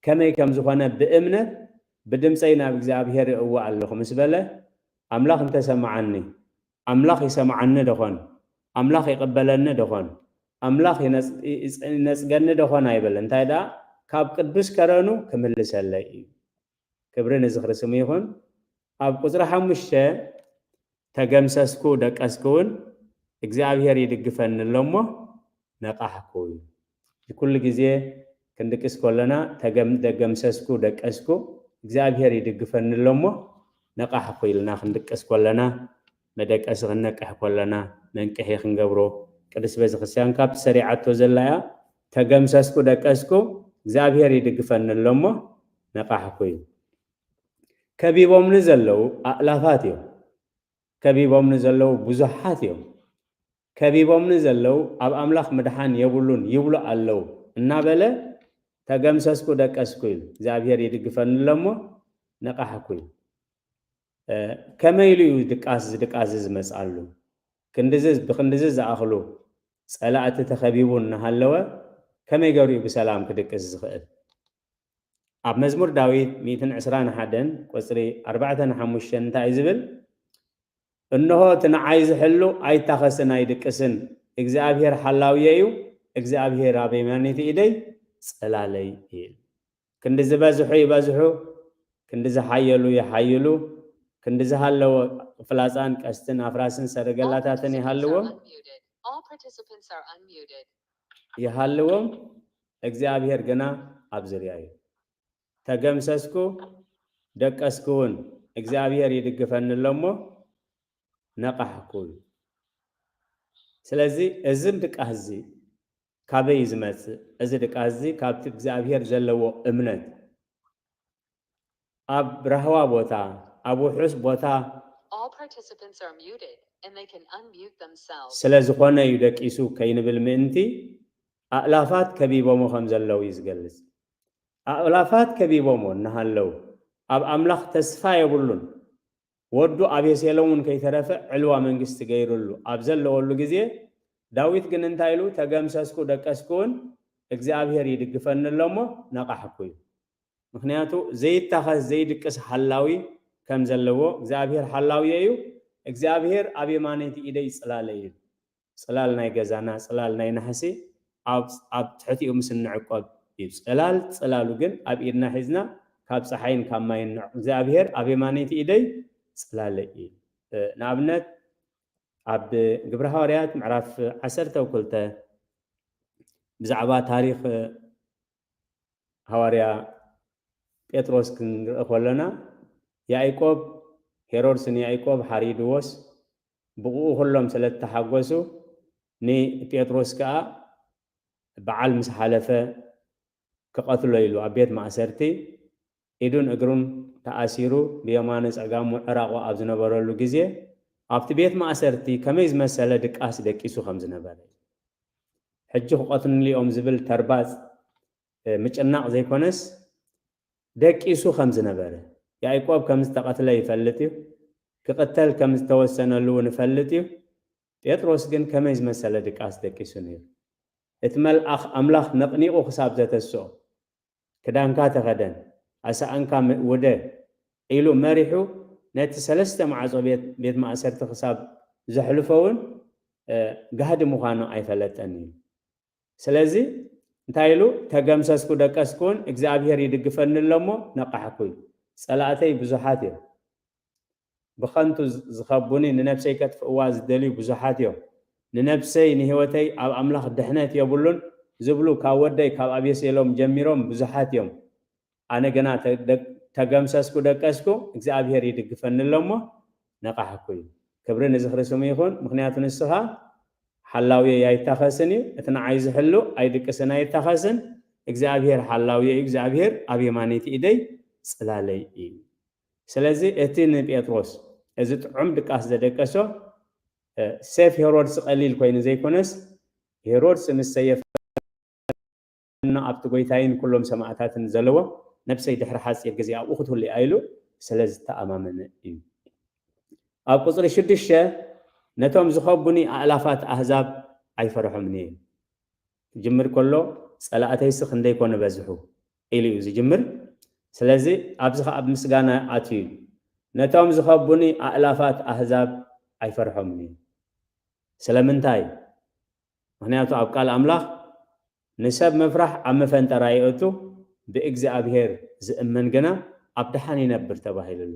ከመይ ከም ዝኾነ ብእምነት፣ "ብድምጸይ ናብ እግዚኣብሔር እእዊ ኣለኹ" ምስ በለ፣ "ኣምላኽ እንተሰማዓኒ፣ ኣምላኽ ይሰማዓኒ ደኾን? ኣምላኽ ይቕበለኒ ደኾን? ኣምላኽ ይነጽ-፣ ይጽ-፣ ይነጽገኒ ደኾን?" ኣይበለ። እንታይ ደኣ፣ ካብ ቅዱስ ከረኑ ክምልሰለይ እዩ። ክብሪ ንዝኽሪ ስሙ ይኹን። ኣብ ቁጽሪ ሓሙሽተ፣ "ተገምሰስኩ ደቀስኩ እውን፣ እግዚኣብሔር ይድግፈኒ ኣሎ እሞ ነቓሕኩ" እዩ። ኩሉ ግዜ ክንድቅስ ከለና፣ "ተገም-፣ ደገምሰስኩ ደቀስኩ፣ እግዚኣብሔር ይድግፈኒ ኣሎ እሞ ነቓሕኩ" ኢልና ክንድቅስ ከለና፣ መደቀሲ ክንነቅሕ ከለና መንቅሒ ክንገብሮ፣ ቅድስት ቤተክርስትያን ካብቲ ሰሪዓቶ ዘላ እያ፣ "ተገምሰስኩ ደቀስኩ፣ እግዚኣብሔር ይድግፈኒ ኣሎ እሞ ነቓሕኩ" እዩ። ከቢቦምኒ ዘለዉ ኣእላፋት እዮም። ከቢቦምኒ ዘለዉ ብዙሓት እዮም። ከቢቦምኒ ዘለዉ ኣብ ኣምላኽ ምድሓን የብሉን ይብሉ ኣለዉ እናበለ፣ "ተገምሰስኩ ደቀስኩ" ኢሉ፣ እግዚኣብሔር ይድግፈኒ ኣሎ እሞ ነቓሕኩ ኢሉ። እ፣ ከመይ ኢሉ እዩ ድቃስ፣ ድቃስ ዝመጽኣሉ? ክንድዚ፣ ብክንድዚ ዝኣኽሉ ጸላእቲ ተኸቢቡ እናሃለወ፣ ከመይ ገይሩ እዩ ብሰላም ክድቅስ ዝኽእል? ኣብ መዝሙር ዳዊት ሚእትን ዕስራን ሓደን ቁጽሪ ኣርባዕተን ሓሙሽተን እንታይ እዩ ዝብል? እንሆ እቲ ንዓይ ዝሕሉ ኣይታኸስን ኣይድቅስን፣ እግዚኣብሔር ሓላውየ እዩ፣ እግዚኣብሔር ኣብ የማነይቲ ኢደይ ጽላለይ እዩ። ክንዲ ዝበዝሑ ይበዝሑ፣ ክንዲ ዝሓየሉ ይሓይሉ፣ ክንዲ ዝሃለወ ፍላጻን ቀስትን ኣፍራስን ሰረገላታትን ይሃልዎም። ይሃልዎም፣ እግዚኣብሔር ግና ኣብ ዙርያ እዩ። ተገምሰስኩ ደቀስኩ እውን እግዚኣብሔር ይድግፈኒ ኣሎ እሞ ነቓሕኩ እዩ። ስለዚ እዚ ድቃስ እዚ ካበይ እዩ ዝመጽእ? እዚ ድቃስ እዚ ካብቲ እግዚኣብሔር ዘለዎ እምነት ኣብ ራህዋ ቦታ፣ ኣብ ውሑስ ቦታ All participants are muted and they can unmute themselves. ስለ ዝኾነ እዩ ደቂሱ ከይንብል ምእንቲ ኣእላፋት ከቢቦሞ ከም ዘለዉ እዩ ዝገልጽ። ኣእላፋት ከቢቦሞ እናሃለዉ ኣብ ኣምላኽ ተስፋ የብሉን። ወዱ ኣቤሴሎም እውን ከይተረፈ ዕልዋ መንግስቲ ገይሩሉ ኣብ ዘለወሉ ግዜ ዳዊት ግን እንታይ ኢሉ? ተገምሰስኩ ደቀስኩ እውን እግዚኣብሔር ይድግፈኒ ኣሎ እሞ ነቓሕኩ እዩ። ምኽንያቱ ዘይታኸስ ዘይድቅስ ሓላዊ ከም ዘለዎ እግዚኣብሔር ሓላውየ እዩ። እግዚኣብሔር ኣብ የማነይቲ ኢደይ ጽላለይ እዩ። ጽላል ናይ ገዛና ጽላል ናይ ናሕሲ ኣብ ኣብ ትሕቲኡ ምስ እንዕቆብ እዩ። ጽላል ጽላሉ ግን ኣብ ኢድና ሒዝና ካብ ጸሓይን ካብ ማይን ንዕ እግዚኣብሔር ኣብ የማነይቲ ኢደይ ጽላለይ እዩ። ንኣብነት ኣብ ግብረ ሃዋርያት ምዕራፍ ዓሰርተ ክልተ ብዛዕባ ታሪኽ ሃዋርያ ጴጥሮስ ክንርኢ ከለና ያዕቆብ ሄሮድስ ንያዕቆብ ሓሪድዎስ ብኡ ኩሎም ስለ እተሓጎሱ ንጴጥሮስ ከኣ በዓል ምስ ሓለፈ ክቐትሎ ኢሉ ኣብ ቤት ማእሰርቲ ኢዱን እግሩን ተኣሲሩ ብየማነ ጸጋሙ ዕራቑ ኣብ ዝነበረሉ ግዜ ኣብቲ ቤት ማእሰርቲ ከመይ ዝመሰለ ድቃስ ደቂሱ ከም ዝነበረ ሕጂ ክቐትሉኒ እዮም ዝብል ተርባጽ ምጭናቕ ዘይኮነስ ደቂሱ ከም ዝነበረ ያዕቆብ ከም ዝተቐትለ ይፈልጥ እዩ። ክቕተል ከም ዝተወሰነሉ እውን ይፈልጥ እዩ። ጴጥሮስ ግን ከመይ ዝመሰለ ድቃስ ደቂሱ ነይሩ። እቲ መልኣኽ ኣምላኽ ነቕኒቑ ክሳብ ዘተስኦ ክዳንካ ተኸደን ኣሰኣንካ ውደ ኢሉ መሪሑ ነቲ ሰለስተ ማዕጾ ቤት ማእሰርቲ ክሳብ ዘሕልፎ እውን ጋህዲ ምዃኑ ኣይፈለጠን እዩ። ስለዚ እንታይ ኢሉ? ተገምሰስኩ ደቀስኩ እውን እግዚኣብሔር ይድግፈኒ ኣሎ እሞ ነቃሕኩ እዩ። ጸላእተይ ብዙሓት እዮም። ብኸንቱ ዝኸቡኒ ንነብሰይ ከጥፍእዋ ዝደልዩ ብዙሓት እዮም። ንነብሰይ ንህይወተይ ኣብ ኣምላኽ ድሕነት የብሉን ዝብሉ ካብ ወደይ ካብ ኣቤሴሎም ጀሚሮም ብዙሓት እዮም። ኣነ ግና ተገምሰስኩ ደቀስኩ እግዚኣብሔር ይድግፈኒ ኣሎ እሞ ነቃሕኩ እዩ። ክብሪ ንዝኽሪ ስሙ ይኹን። ምኽንያቱ ንስኻ ሓላውየይ ኣይታኸስን እዩ። እቲ ንዓይ ዝሕሉ ኣይድቅስን ኣይታኸስን። እግዚኣብሔር ሓላውየ እዩ። እግዚኣብሔር ኣብ የማነይቲ ኢደይ ጽላለይ እዩ። ስለዚ እቲ ንጴጥሮስ እዚ ጥዑም ድቃስ ዘደቀሶ ሴፍ ሄሮድስ ቀሊል ኮይኑ ዘይኮነስ ሄሮድስ ምስ ሰየፈ እና ኣብቲ ጎይታይን ኩሎም ሰማዕታትን ዘለዎ ነብሰይ ድሕሪ ሓጺር ግዜ ኣብኡ ክትህሉ እያ ኢሉ ስለ ዝተኣማመነ እዩ። ኣብ ቁጽሪ ሽዱሽተ ነቶም ዝኸቡኒ ኣእላፋት ኣህዛብ ኣይፈርሖምን እየ። ክጅምር ከሎ ጸላእተይሲ ክንደይ ኮነ በዝሑ ኢሉ እዩ ዝጅምር። ስለዚ ኣብዚ ከኣ ኣብ ምስጋና ኣትዩ እዩ። ነቶም ዝኸቡኒ ኣእላፋት ኣህዛብ ኣይፈርሖምን እየ። ስለምንታይ? ምኽንያቱ ኣብ ቃል ኣምላኽ ንሰብ ምፍራሕ ኣብ መፈንጠራ ይእቱ፣ ብእግዚኣብሔር ዝእመን ግና ኣብ ደሓን ይነብር ተባሂሉ ኣሎ።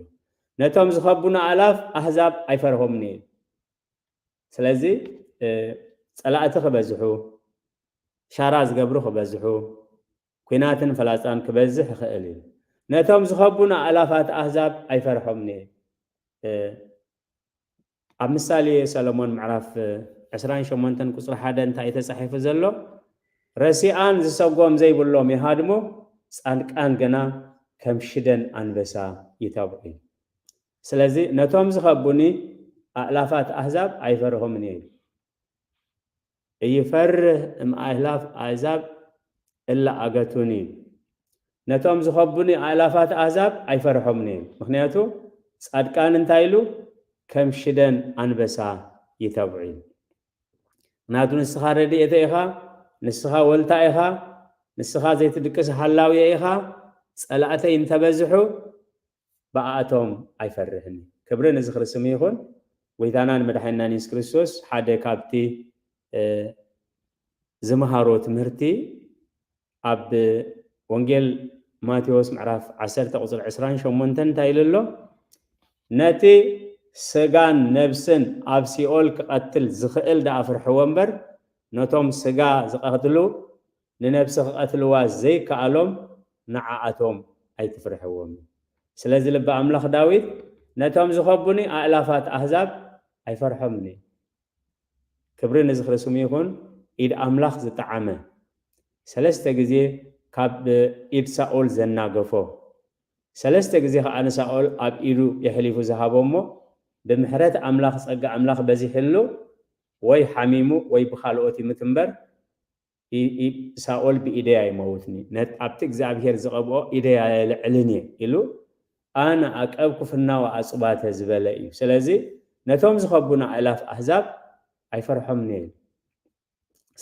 ነቶም ዝኸቡና ኣእላፍ ኣህዛብ ኣይፈርሆምን እዩ። ስለዚ ጸላእቲ ክበዝሑ፣ ሻራ ዝገብሩ ክበዝሑ፣ ኲናትን ፈላጻን ክበዝሕ ይኽእል እዩ። ነቶም ዝኸቡና ኣእላፋት ኣህዛብ ኣይፈርሖምን እዩ። ኣብ ምሳሌ ሰሎሞን ምዕራፍ ዕስራን ሸሞንተን ቁጽሪ ሓደ እንታይ ተጻሒፉ ዘሎ? ረሲኣን ዝሰጎም ዘይብሎም ይሃድሙ፣ ጻድቃን ግና ከም ሽደን ኣንበሳ ይተብዑ። ስለዚ ነቶም ዝኸቡኒ ኣእላፋት ኣህዛብ ኣይፈርሆምን እየ። እይፈርህ እምኣእላፍ ኣህዛብ እለ ኣገቱኒ። ነቶም ዝኸቡኒ ኣእላፋት ኣህዛብ ኣይፈርሖምን እየ። ምኽንያቱ ጻድቃን እንታይ ኢሉ ከም ሽደን ኣንበሳ ይተብዑ። ምኽንያቱ ንስኻ ረድኤተ ኢኻ፣ ንስኻ ወልታ ኢኻ፣ ንስኻ ዘይትድቅስ ሓላውየ ኢኻ። ጸላእተይ እንተበዝሑ ብኣቶም ኣይፈርህን። ክብሪ ንዝኽሪ ስሙ ይኹን። ጎይታናን መድሓኒናን የሱስ ክርስቶስ ሓደ ካብቲ ዝመሃሮ ትምህርቲ ኣብ ወንጌል ማቴዎስ ምዕራፍ ዓሰርተ ቁፅሪ ዕስራን ሸሞንተን እንታይ ኢሉ ኣሎ? ነቲ ስጋን ነብስን ኣብ ሲኦል ክቐትል ዝኽእል ደኣ ፍርሕዎ እምበር፣ ነቶም ስጋ ዝቐትሉ ንነብሲ ክቐትልዋ ዘይከኣሎም ንዓኣቶም ኣይትፍርሕዎም። ስለዚ ልቢ ኣምላኽ ዳዊት ነቶም ዝኸቡኒ ኣእላፋት ኣህዛብ ኣይፈርሖምን። ክብሪ ንዝኽሪ ስሙ ይኹን። ኢድ ኣምላኽ ዝጠዓመ ሰለስተ ግዜ ካብ ኢድ ሳኦል ዘናገፎ ሰለስተ ግዜ ከዓ ንሳኦል ኣብ ኢዱ የሕሊፉ ዝሃቦ እሞ ብምሕረት ኣምላኽ ጸጋ ኣምላኽ በዚሕሉ ወይ ሓሚሙ ወይ ብኻልኦት ይምት እምበር ሳኦል ብኢደይ ኣይመውትኒ፣ ኣብቲ እግዚኣብሔር ዝቐብኦ ኢደይ ኣየልዕልን እየ ኢሉ ኣነ ኣቀብኩ ፍናዋ ኣጹባተ ዝበለ እዩ። ስለዚ ነቶም ዝኸቡና ኣእላፍ ኣህዛብ ኣይፈርሖምን እየ።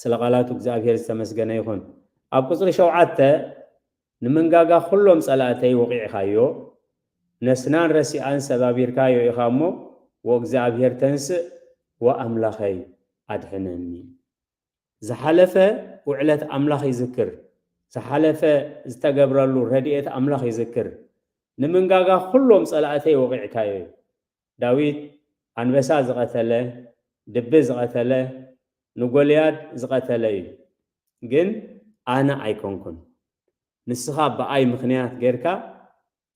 ስለ ቃላቱ እግዚኣብሔር ዝተመስገነ ይኹን። ኣብ ቁፅሪ ሸውዓተ ንምንጋጋ ኩሎም ጸላእተይ ወቒዕኻዮ፣ ነስናን ረሲኣን ሰባቢርካዮ ኢኻ እሞ፣ ወእግዚኣብሔር ተንስእ ወኣምላኸይ ኣድሕነኒ። ዝሓለፈ ውዕለት ኣምላኽ ይዝክር፣ ዝሓለፈ ዝተገብረሉ ረድኤት ኣምላኽ ይዝክር። ንምንጋጋ ኩሎም ጸላእተይ ወቒዕካዮ እዩ። ዳዊት ኣንበሳ ዝቐተለ፣ ድቢ ዝቐተለ፣ ንጎልያድ ዝቐተለ እዩ። ግን ኣነ ኣይኮንኩን። ንስኻ ብኣይ ምኽንያት ጌርካ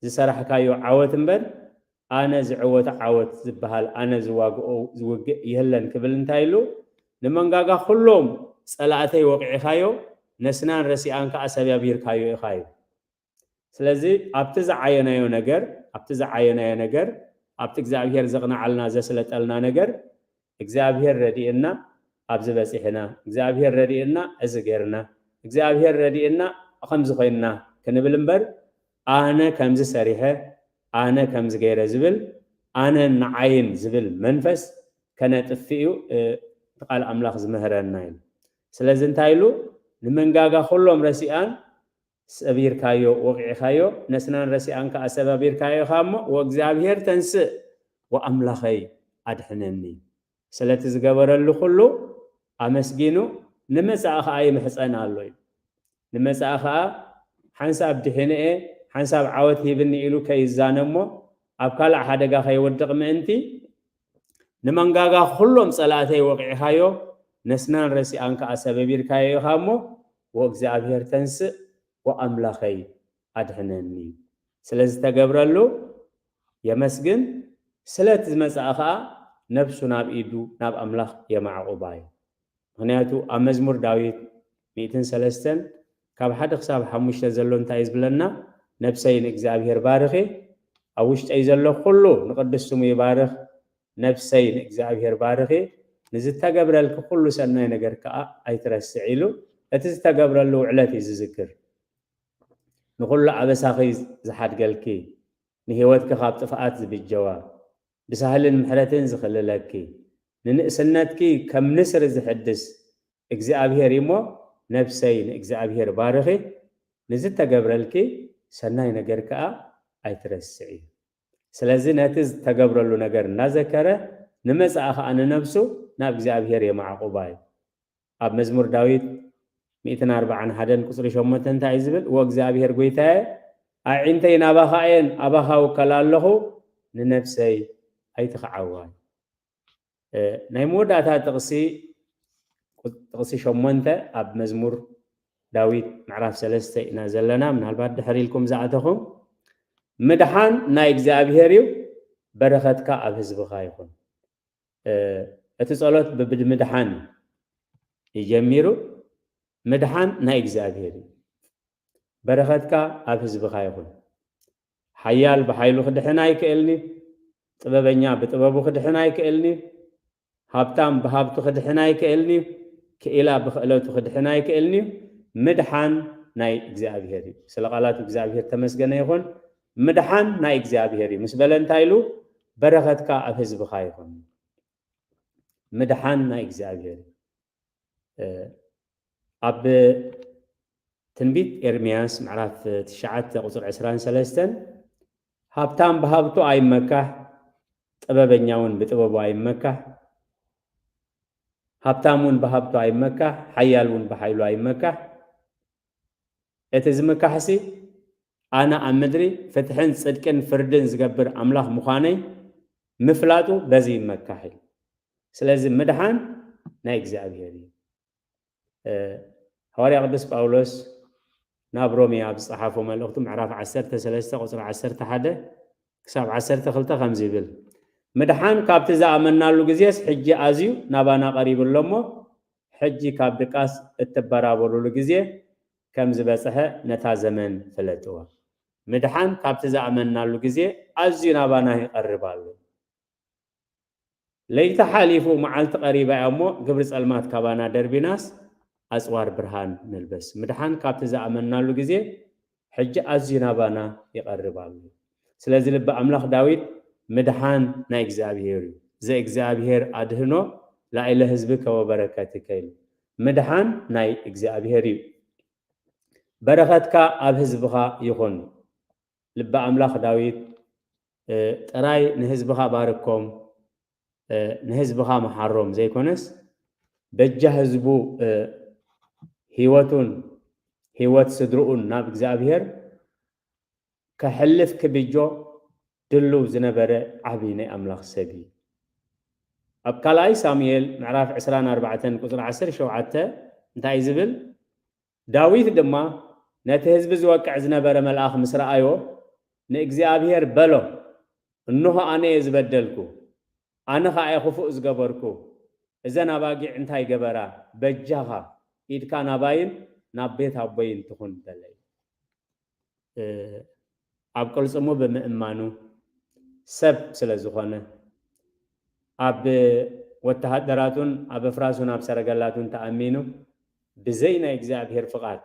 ዝሰራሕካዮ ዓወት እምበር ኣነ ዝዕወቶ ዓወት ዝበሃል ኣነ ዝዋግኦ ዝውግእ የለን ክብል እንታይ ኢሉ ንመንጋጋ ኩሎም ጸላእተይ ወቂዕኻዮ ነስናን ረሲኣን ከኣ ሰባቢርካዮ ኢኻ እዩ። ስለዚ ኣብቲ ዝዓየናዮ ነገር ኣብቲ ዝዓየናዮ ነገር ኣብቲ እግዚኣብሔር ዘቕንዓልና ዘስለጠልና ነገር እግዚኣብሔር ረድእና ኣብዚ በፂሕና እግዚኣብሔር ረድእና እዚ ገርና እግዚኣብሔር ረድእና ከምዚ ኮይንና ክንብል እምበር ኣነ ከምዚ ሰሪሐ ኣነ ከምዚ ገይረ ዝብል ኣነ ንዓይን ዝብል መንፈስ ከነጥፍእ እዩ እቲ ቃል ኣምላኽ ዝምህረና እዩ። ስለዚ እንታይ ኢሉ ንመንጋጋ ኩሎም ረሲኣን ሰቢርካዮ ወቂዕካዮ ነስናን ረሲኣን ከዓ ሰባቢርካዮ ኢኻ እሞ ወእግዚኣብሔር ተንስእ ወኣምላኸይ ኣድሕነኒ ስለቲ ዝገበረሉ ኩሉ ኣመስጊኑ ንመጻኢ ከዓ ይምሕፀን ኣሎ እዩ። ንመጻኢ ከዓ ሓንሳብ ድሒነ እየ ሓንሳብ ዓወት ሂብኒ ኢሉ ከይዛነ እሞ ኣብ ካልእ ሓደጋ ከይወድቕ ምእንቲ ንመንጋጋ ኩሎም ጸላእተይ ወቂዕካዮ ነስናን ረሲኣን ከዓ ሰበቢርካዮ ኢኻ እሞ ወእግዚኣብሔር ተንስእ ወኣምላኸይ ኣድሕነኒ ስለዝተገብረሉ የመስግን ስለቲ ዝመጽኣ ከዓ ነብሱ ናብ ኢዱ ናብ ኣምላኽ የማዕቑባ እዩ። ምኽንያቱ ኣብ መዝሙር ዳዊት ሚእትን ሰለስተን ካብ ሓደ ክሳብ ሓሙሽተ ዘሎ እንታይ እዩ ዝብለና? ነብሰይ ንእግዚኣብሔር ባርኺ፣ ኣብ ውሽጠይ ዘሎ ኩሉ ንቅዱስ ስሙ ይባርኽ። ነብሰይ ንእግዚኣብሔር ባርኺ፣ ንዝተገብረልኪ ኩሉ ሰናይ ነገር ከኣ ኣይትረስዕ ኢሉ እቲ ዝተገብረሉ ውዕለት እዩ ዝዝክር። ንኹሉ ኣበሳኺ ዝሓድገልኪ፣ ንህይወትኪ ካብ ጥፍኣት ዝብጀዋ፣ ብሳህልን ምሕረትን ዝኽልለኪ፣ ንንእስነትኪ ከም ንስሪ ዝሕድስ እግዚኣብሔር እሞ ነብሰይ ንእግዚኣብሔር ባርኺ፣ ንዝተገብረልኪ ሰናይ ነገር ከኣ ኣይትረስዒ። ስለዚ ነቲ ዝተገብረሉ ነገር እናዘከረ ንመጻኢ ከኣ ንነብሱ ናብ እግዚኣብሔር የማዕቁባ እዩ። ኣብ መዝሙር ዳዊት ሚእትን ኣርባዓን ሓደን ቁጽሪ ሸሞንተ እንታይ እዩ ዝብል? "ወእግዚኣብሔር ጐይታየ፣ ኣዒንተይ ናባኻ እየን፣ ኣባኻ እውከል ኣለኹ፣ ንነፍሰይ ኣይትኽዓዋ" እዩ። እ፣ ናይ መወዳእታ ጥቕሲ፣ ቁ-፣ ጥቕሲ ሸሞንተ ኣብ መዝሙር ዳዊት ምዕራፍ ሰለስተ ኢና ዘለና። ምናልባት ድሕር ኢልኩም ዝኣተኹም፣ "ምድሓን ናይ እግዚኣብሔር እዩ፣ በረኸትካ ኣብ ህዝብኻ ይኹን።" እ፣ እቲ ጸሎት ብብድምድሓን እዩ ጀሚሩ። ምድሓን ናይ እግዚኣብሔር እዩ። በረኸትካ ኣብ ህዝብኻ ይኹን። ሓያል ብሓይሉ ክድሕን ኣይክእልኒ፣ ጥበበኛ ብጥበቡ ክድሕን ኣይክእልኒ፣ ሃብታም ብሃብቱ ክድሕን ኣይክእልኒ፣ ክኢላ ብክእለቱ ክድሕን ኣይክእልኒ። ምድሓን ናይ እግዚኣብሔር እዩ። ስለ ቃላቱ እግዚኣብሔር ተመስገነ ይኹን። ምድሓን ናይ እግዚኣብሔር እዩ ምስ በለ እንታይ ኢሉ? በረኸትካ ኣብ ህዝብኻ ይኹን። ምድሓን ናይ እግዚኣብሔር እዩ። እ፣ ኣብ ትንቢት ኤርምያስ ምዕራፍ ትሽዓተ ቁጽሪ ዕስራን ሰለስተን፣ "ሃብታም ብሃብቱ ኣይመካሕ፣ ጥበበኛ እውን ብጥበቡ ኣይመካሕ፣ ሃብታም እውን ብሃብቱ ኣይመካሕ፣ ሓያል እውን ብሓይሉ ኣይመካሕ። እቲ ዝምካሕሲ ኣነ ኣብ ምድሪ ፍትሕን ጽድቅን ፍርድን ዝገብር ኣምላኽ ምዃነይ ምፍላጡ በዚ ይመካሕ እዩ። ስለዚ ምድሓን ናይ እግዚኣብሔር እዩ። እ፣ ሃዋርያ ቅዱስ ጳውሎስ ናብ ሮሜ ኣብ ዝጸሓፎ መልእኽቱ ምዕራፍ ዓሰርተ ሰለስተ ቁጽሪ ዓሰርተ ሓደ ክሳብ ዓሰርተ ክልተ ከምዚ ይብል፣ ምድሓን ካብቲ ዝኣመናሉ ግዜስ ሕጂ ኣዝዩ ናባና ቀሪቡ ኣሎ እሞ፣ ሕጂ ካብ ድቃስ እትበራበሩሉ ግዜ ከም ዝበጽሐ ነታ ዘመን ፍለጥዋ። ምድሓን ካብቲ ዝኣመናሉ ግዜ ኣዝዩ ናባና ይቐርብ ኣሎ። ለይቲ ሓሊፉ መዓልቲ ቀሪባ እያ እሞ፣ ግብሪ ጸልማት ካባና ደርቢናስ፣ ኣጽዋር ብርሃን ንልበስ። ምድሓን ካብቲ ዝኣመናሉ ግዜ ሕጂ ኣዝዩ ናባና ይቐርብ ኣሎ። ስለዚ ልቢ ኣምላኽ ዳዊት፣ ምድሓን ናይ እግዚኣብሔር እዩ፣ ዘእግዚኣብሔር ኣድህኖ ላዕለ ህዝብከ ወበረከትከ ኢሉ። ምድሓን ናይ እግዚኣብሔር እዩ። በረኸትካ ኣብ ህዝብኻ ይኹን። ልቢ ኣምላኽ ዳዊት፣ እ፣ ጥራይ ንህዝብኻ ባርኮም፣ እ፣ ንህዝብኻ መሓሮም ዘይኮነስ፣ በጃ ህዝቡ፣ እ፣ ህይወቱን ህይወት ስድርኡን ናብ እግዚኣብሔር ከሕልፍ ክብጆ ድልው ዝነበረ ዓብዪ ናይ ኣምላኽ ሰብ እዩ። ኣብ ካልኣይ ሳሙኤል ምዕራፍ ዕስራን ኣርባዕተን ቁጽሪ ዓሰርተ ሸውዓተ እንታይ እዩ ዝብል? ዳዊት ድማ ነቲ ህዝቢ ዝወቅዕ ዝነበረ መልኣኽ ምስ ረኣዮ፣ ንእግዚኣብሔር በሎ፣ እንሆ ኣነ እየ ዝበደልኩ፣ ኣነ ኸኣ እየ ክፉእ ዝገበርኩ፣ እዘን ኣባጊዕ እንታይ ገበራ? በጃኻ ኢድካ ናባይን ናብ ቤት ኣቦይን ትኹን በለ። እ፣ ኣብ ቅልጽሙ ብምእማኑ፣ ሰብ ስለ ዝኾነ፣ ኣብ ወተሃደራቱን ኣብ ኣፍራሱን ኣብ ሰረገላቱን ተኣሚኑ፣ ብዘይ ናይ እግዚኣብሔር ፍቓድ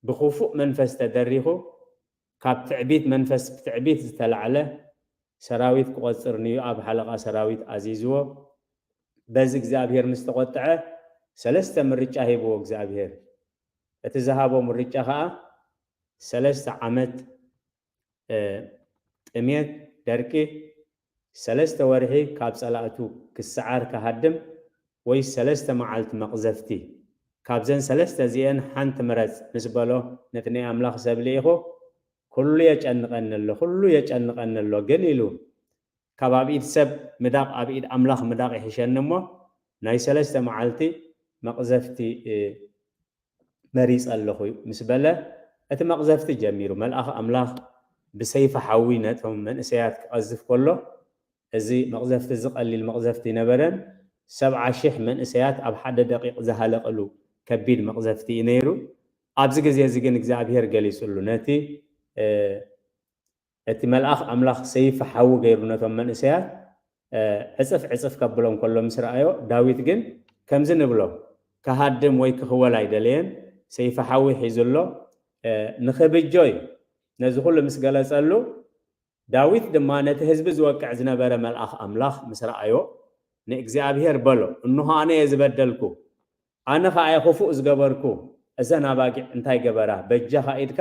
ብኽፉእ መንፈስ ተደሪኹ፣ ካብ ትዕቢት መንፈስ ብትዕቢት ዝተላዕለ ሰራዊት ክቖጽር ንዮኣብ ሓለቓ ሰራዊት ኣዚዝዎ። በዚ እግዚኣብሔር ምስ ተቖጥዐ፣ ሰለስተ ምርጫ ሂብዎ እግዚኣብሔር። እቲ ዝሃቦ ምርጫ ኸኣ፣ ሰለስተ ዓመት፣ እ፣ ጥሜት፣ ደርቂ፣ ሰለስተ ወርሒ ካብ ጸላእቱ ክሰዓር ክሃድም፣ ወይ ሰለስተ መዓልቲ መቕዘፍቲ። ካብዘን ሰለስተ እዚኤን ሓንቲ ምረጽ ምስ በሎ፣ ነቲ ናይ ኣምላኽ ሰብ ልኢኹ፣ ኩሉ የጨንቐኒ ኣሎ፣ ኩሉ የጨንቐኒ ኣሎ፣ ግን ኢሉ፣ ካብ ኣብ ኢድ ሰብ ምዳቕ ኣብ ኢድ ኣምላኽ ምዳቕ ይሕሸኒ እሞ፣ ናይ ሰለስተ መዓልቲ መቕዘፍቲ፣ እ፣ መሪጸ ኣለኹ ምስ በለ፣ እቲ መቕዘፍቲ ጀሚሩ። መልኣኽ ኣምላኽ ብሰይፊ ሓዊ ነቶም መንእሰያት ክቐዝፍ ከሎ፣ እዚ መቕዘፍቲ እዚ ቀሊል መቕዘፍቲ ኣይነበረን። ሰብዓ ሽሕ መንእሰያት ኣብ ሓደ ደቂቕ ዝሃለቕሉ ከቢድ መቕዘፍቲ እዩ ነይሩ። ኣብዚ ግዜ እዚ ግን እግዚኣብሔር ገሊጹሉ። ነቲ፣ እ፣ እቲ መልኣኽ ኣምላኽ ሰይፊ ሓዊ ገይሩ ነቶም መንእሰያት፣ እ፣ ዕጽፍ ዕጽፍ ከብሎም ከሎ ምስ ረኣዮ፣ ዳዊት ግን ከምዚ ንብሎ፣ ክሃድም ወይ ክኽወል ኣይደለየን፣ ሰይፊ ሓዊ ሒዙ ኣሎ፣ እ፣ ንኽብጆ እዩ። ነዚ ኩሉ ምስ ገለጸሉ፣ ዳዊት ድማ ነቲ ህዝቢ ዝወቅዕ ዝነበረ መልኣኽ ኣምላኽ ምስ ረኣዮ፣ ንእግዚኣብሔር በሎ፣ እንሆ ኣነ እየ ዝበደልኩ፣ ኣነ ኸኣ እየ ክፉእ ዝገበርኩ፣ እዘን ኣባጊዕ እንታይ ገበራ? በጃኻ ኢድካ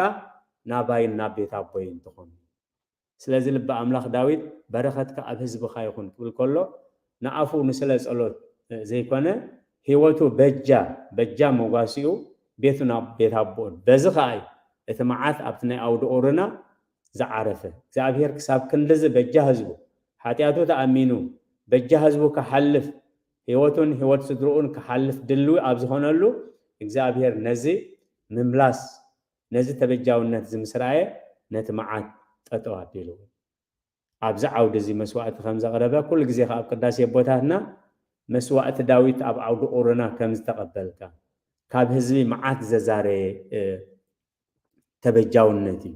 ናባይን ናብ ቤት ኣቦይን ትኹን። ስለዚ ልቢ ኣምላኽ ዳዊት፣ በረኸትካ ኣብ ህዝብኻ ይኹን ክብል ከሎ፣ ንኣፉ ንስለ ጸሎት ዘይኮነ፣ ህይወቱ በጃ፣ በጃ መጓሲኡ ቤቱ ናብ ቤት ኣቦኡን። በዚ ኸኣ እዩ እቲ መዓት ኣብቲ ናይ ኣውዲ ኦርና ዝዓረፈ። እግዚኣብሔር ክሳብ ክንድዚ በጃ ህዝቡ፣ ሓጢኣቱ ተኣሚኑ በጃ ህዝቡ ክሓልፍ፣ ህይወቱን ህይወት ስድርኡን ክሓልፍ ድልዊ ኣብ ዝኾነሉ፣ እግዚኣብሔር ነዚ ምምላስ፣ ነዚ ተበጃውነት እዚ ምስ ረኣየ፣ ነቲ መዓት ጠጠው ኣቢሉ ኣብዚ ዓውዲ እዚ መስዋእቲ ከም ዘቕረበ፣ ኩሉ ግዜ ከኣ ኣብ ቅዳሴ ኣቦታትና መስዋእቲ ዳዊት ኣብ ዓውዲ ኦርና ከም ዝተቐበልካ፣ ካብ ህዝቢ መዓት ዘዛረየ፣ እ፣ ተበጃውነት እዩ።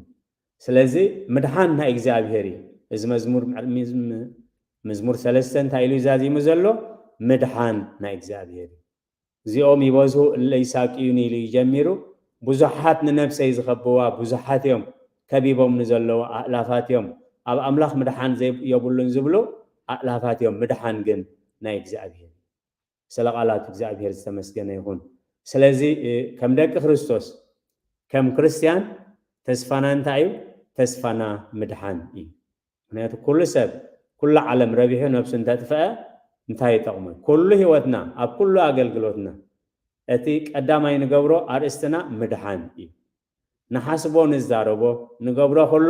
ስለዚ ምድሓን ናይ እግዚኣብሔር እዩ። እዚ መዝሙር፣ መዝሙር ሰለስተ እንታይ ኢሉ እዩ ዛዚሙ ዘሎ? ምድሓን ናይ እግዚኣብሔር እዩ። እዚኦም ይበዝሁ እለ ይሳቅዩኒ ኢሉ ይጀሚሩ። ብዙሓት ንነብሰይ ዝኸብዋ ብዙሓት እዮም፣ ከቢቦምኒ ዘለዉ ኣእላፋት እዮም። ኣብ ኣምላኽ ምድሓን ዘይ-፣ የብሉን ዝብሉ ኣእላፋት እዮም። ምድሓን ግን ናይ እግዚኣብሔር። ስለ ቃላቱ እግዚኣብሔር ዝተመስገነ ይኹን። ስለዚ፣ እ፣ ከም ደቂ ክርስቶስ፣ ከም ክርስትያን ተስፋና እንታይ እዩ? ተስፋና ምድሓን እዩ። ምኽንያቱ ኩሉ ሰብ ኩሉ ዓለም ረቢሑ ነብሱ እንተጥፈአ እንታይ ይጠቕሞ? ኩሉ ህይወትና፣ ኣብ ኩሉ ኣገልግሎትና እቲ ቀዳማይ ንገብሮ ኣርእስትና ምድሓን እዩ። ንሓስቦ፣ ንዛረቦ፣ ንገብሮ ኩሉ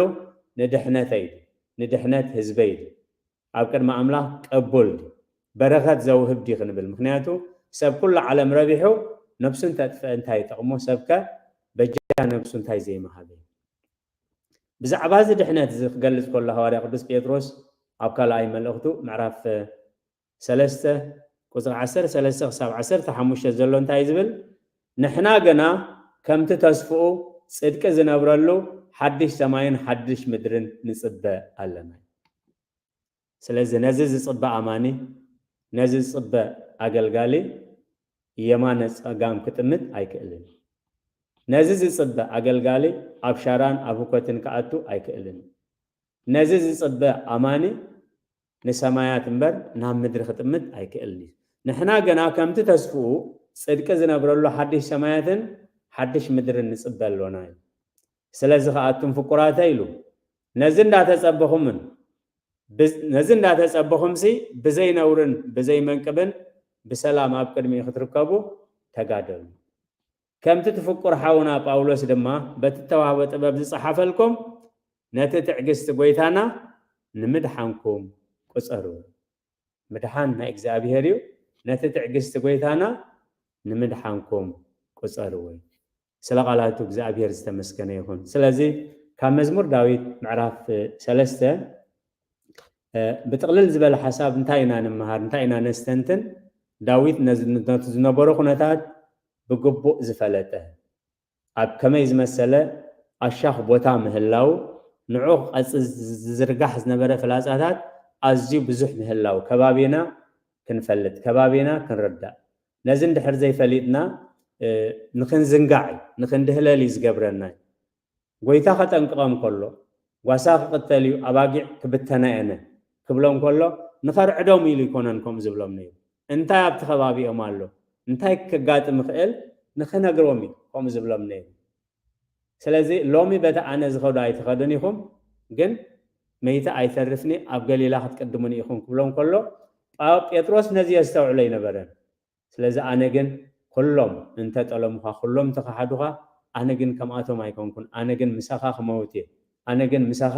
ንድሕነተይ ድዩ? ንድሕነት ህዝበይ ድዩ? ኣብ ቅድሚ ኣምላኽ ቅቡል ድዩ? በረኸት ዘውህብ ድዩ ክንብል? ምኽንያቱ ሰብ ኩሉ ዓለም ረቢሑ ነብሱ እንተጥፍአ እንታይ ይጠቕሞ? ሰብከ በጃ ነብሱ እንታይ ዘይመሃበ? ብዛዕባ እዚ ድሕነት እዚ ክገልጽ ከሎ ሃዋርያ ቅዱስ ጴጥሮስ ኣብ ካልኣይ መልእኽቱ ምዕራፍ ሰለስተ ቁጽሪ ዓሰርተ ሰለስተ ክሳብ ዓሰርተ ሓሙሽተ ዘሎ እንታይ እዩ ዝብል? ንሕና ግና ከምቲ ተስፍኡ ጽድቂ ዝነብረሉ ሓድሽ ሰማይን ሓድሽ ምድርን ንጽበ ኣለና። ስለዚ ነዚ ዝጽበ ኣማኒ፣ ነዚ ዝጽበ ኣገልጋሊ የማነ ጸጋም ክጥምት ኣይክእልን። ነዚ ዝጽበ ኣገልጋሊ ኣብ ሻራን ኣብ ህኮትን ክኣቱ ኣይክእልን። ነዚ ዝጽበ ኣማኒ ንሰማያት እምበር ናብ ምድሪ ክጥምት ኣይክእልን እዩ። ንሕና ግና ከምቲ ተስፍኡ ጽድቂ ዝነብረሉ ሓድሽ ሰማያትን ሓድሽ ምድርን ንጽበ ኣሎና እዩ። ስለዚ ከኣቱም ፍቁራተ ኢሉ ነዚ እንዳተጸበኹምን ብዝ-፣ ነዚ እንዳተጸበኹምሲ ብዘይ ነውርን ብዘይ መንቅብን ብሰላም ኣብ ቅድሚኡ ክትርከቡ ተጋደሉ። ከምቲ እቲ ፍቁር ሓውና ጳውሎስ ድማ በቲ እተዋህቦ ጥበብ ዝጸሓፈልኩም ነቲ ትዕግስቲ ጐይታና ንምድሓንኩም ቁጸርዎ። ምድሓን ናይ እግዚኣብሔር እዩ። ነቲ ትዕግስቲ ጐይታና ንምድሓንኩም ቁጸርዎ። ስለ ቃላቱ እግዚኣብሔር ዝተመስገነ ይኹን። ስለዚ ካብ መዝሙር ዳዊት ምዕራፍ ሰለስተ፣ እ፣ ብጥቕልል ዝበለ ሓሳብ እንታይ ኢና ንምሃር፣ እንታይ ኢና ነስተንትን? ዳዊት ነዚ፣ ነቲ ዝነበሮ ኩነታት ብግቡእ ዝፈለጠ፣ ኣብ ከመይ ዝመሰለ ኣሻኽ ቦታ ምህላው፣ ንዑ ክቐጽ ዝዝርጋሕ ዝነበረ ፍላጻታት ኣዝዩ ብዙሕ ምህላው፣ ከባቢና ክንፈልጥ፣ ከባቢና ክንርዳእ። ነዚ እንድሕር ዘይፈሊጥና፣ እ፣ ንኽንዝንጋዕ እዩ፣ ንኽንድህለል እዩ ዝገብረና እዩ። ጐይታ ከጠንቅቐም ከሎ፣ ጓሳ ክቕተል እዩ፣ ኣባጊዕ ክብተና እየን ክብሎም ከሎ፣ ንኸርዕዶም ኢሉ ኣይኮነን ከምኡ ዝብሎም ነይሩ። እንታይ ኣብቲ ከባቢኦም ኣሎ፣ እንታይ ከጋጥም ይኽእል ንኽነግሮም እዩ ከምኡ ዝብሎም ነይሩ። ስለዚ ሎሚ በቲ ኣነ ዝኸዶ ኣይትኸዱን ኢኹም፣ ግን መይቲ ኣይተርፍን እዩ፣ ኣብ ገሊላ ክትቅድሙኒ ኢኹም ክብሎም ከሎ፣ ጳ-፣ ጴጥሮስ ነዚ የስተውዕሎ ኣይነበረን። ስለዚ ኣነ ግን፣ ኩሎም እንተጠለሙኻ፣ ኩሎም እንተኸሓዱኻ፣ ኣነ ግን ከምኣቶም ኣይኮንኩን። ኣነ ግን ምሳኻ ክመውት እየ። ኣነ ግን ምሳኻ፣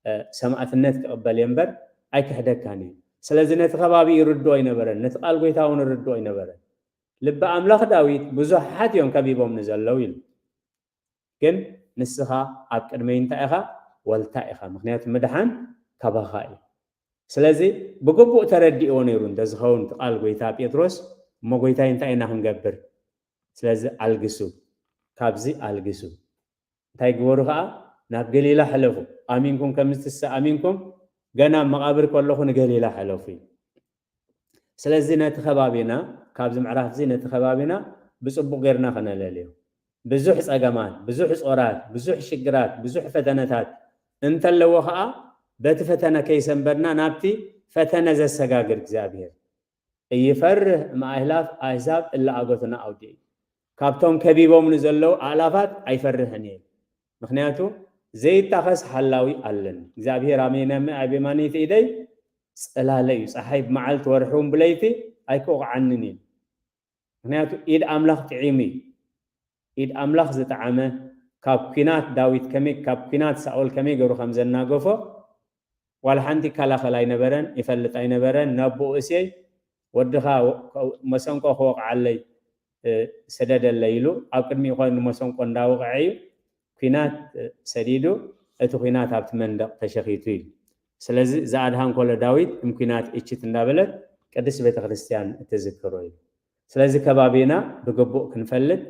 እ፣ ሰማእትነት ክቕበል እየ እምበር ኣይክሕደካን እየ። ስለዚ ነቲ ከባቢ ይርድኦ ኣይነበረን፣ ነቲ ቃል ጐይታ እውን ይርድኦ ኣይነበረን። ልቢ ኣምላኽ ዳዊት፣ ብዙሓት እዮም ከቢቦምኒ ዘለዉ ኢሉ። ግን ንስኻ ኣብ ቅድመይ እንታይ ኢኻ? ወልታ ኢኻ። ምኽንያቱ ምድሓን ካባኻ እዩ። ስለዚ ብግቡእ ተረዲእዎ ነይሩ እንተዝኸውን እቲ ቃል ጐይታ ጴጥሮስ፣ እሞ ጐይታይ እንታይ ኢና ክንገብር? ስለዚ ኣልግሱ፣ ካብዚ ኣልግሱ። እንታይ ግበሩ ኸኣ? ናብ ገሊላ ሕለፉ። ኣሚንኩም ከም ዝትስእ ኣሚንኩም፣ ገና ኣብ መቓብር ከለኹ ንገሊላ ሕለፉ እዩ። ስለዚ ነቲ ከባቢና፣ ካብዚ ምዕራፍ እዚ ነቲ ከባቢና ብጽቡቕ ጌርና ከነለልዮ። ብዙሕ ጸገማት፣ ብዙሕ ጾራት፣ ብዙሕ ሽግራት፣ ብዙሕ ፈተነታት እንተለዎ ኸኣ፣ በቲ ፈተነ ከይሰንበድና ናብቲ ፈተነ ዘሰጋግር እግዚኣብሔር። እይፈርህ እምኣእላፍ ኣሕዛብ እለ ኣገቱና ኣውድዩ። ካብቶም ከቢቦምኒ ዘለዉ ኣእላፋት ኣይፈርሕን እየ። ምኽንያቱ ዘይታኸስ ሓላዊ ኣለኒ። እግዚኣብሔር ኣሜናሚ ኣብ የማነይቲ ኢደይ ጽላለይ እዩ። ጸሓይ ብመዓልቲ ወርሒ እውን ብለይቲ ኣይክወቕዓንን እዩ። ምኽንያቱ ኢድ ኣምላኽ ጥዒሙ እዩ። ኢድ ኣምላኽ ዝጠዓመ፣ ካብ ኲናት ዳዊት ከመይ፣ ካብ ኲናት ሳኦል ከመይ ገይሩ ከም ዘናገፎ ዋላ ሓንቲ ይከላኸል ኣይነበረን፣ ይፈልጥ ኣይነበረን። ነቦኡ እሴይ፣ "ወድኻ መሰንቆ ክወቕዓለይ፣ እ፣ ስደደለይ" ኢሉ ኣብ ቅድሚኡ ኮይኑ መሰንቆ እንዳወቕዐ እዩ ኲናት፣ እ፣ ሰዲዱ፣ እቲ ኲናት ኣብቲ መንደቕ ተሸኺቱ እዩ። ስለዚ ዝኣድሃ እንከሎ ዳዊት እም ኲናት እችት እንዳበለት ቅድስት ቤተ ክርስቲያን እትዝክሮ እዩ። ስለዚ ከባቢና ብግቡእ ክንፈልጥ፣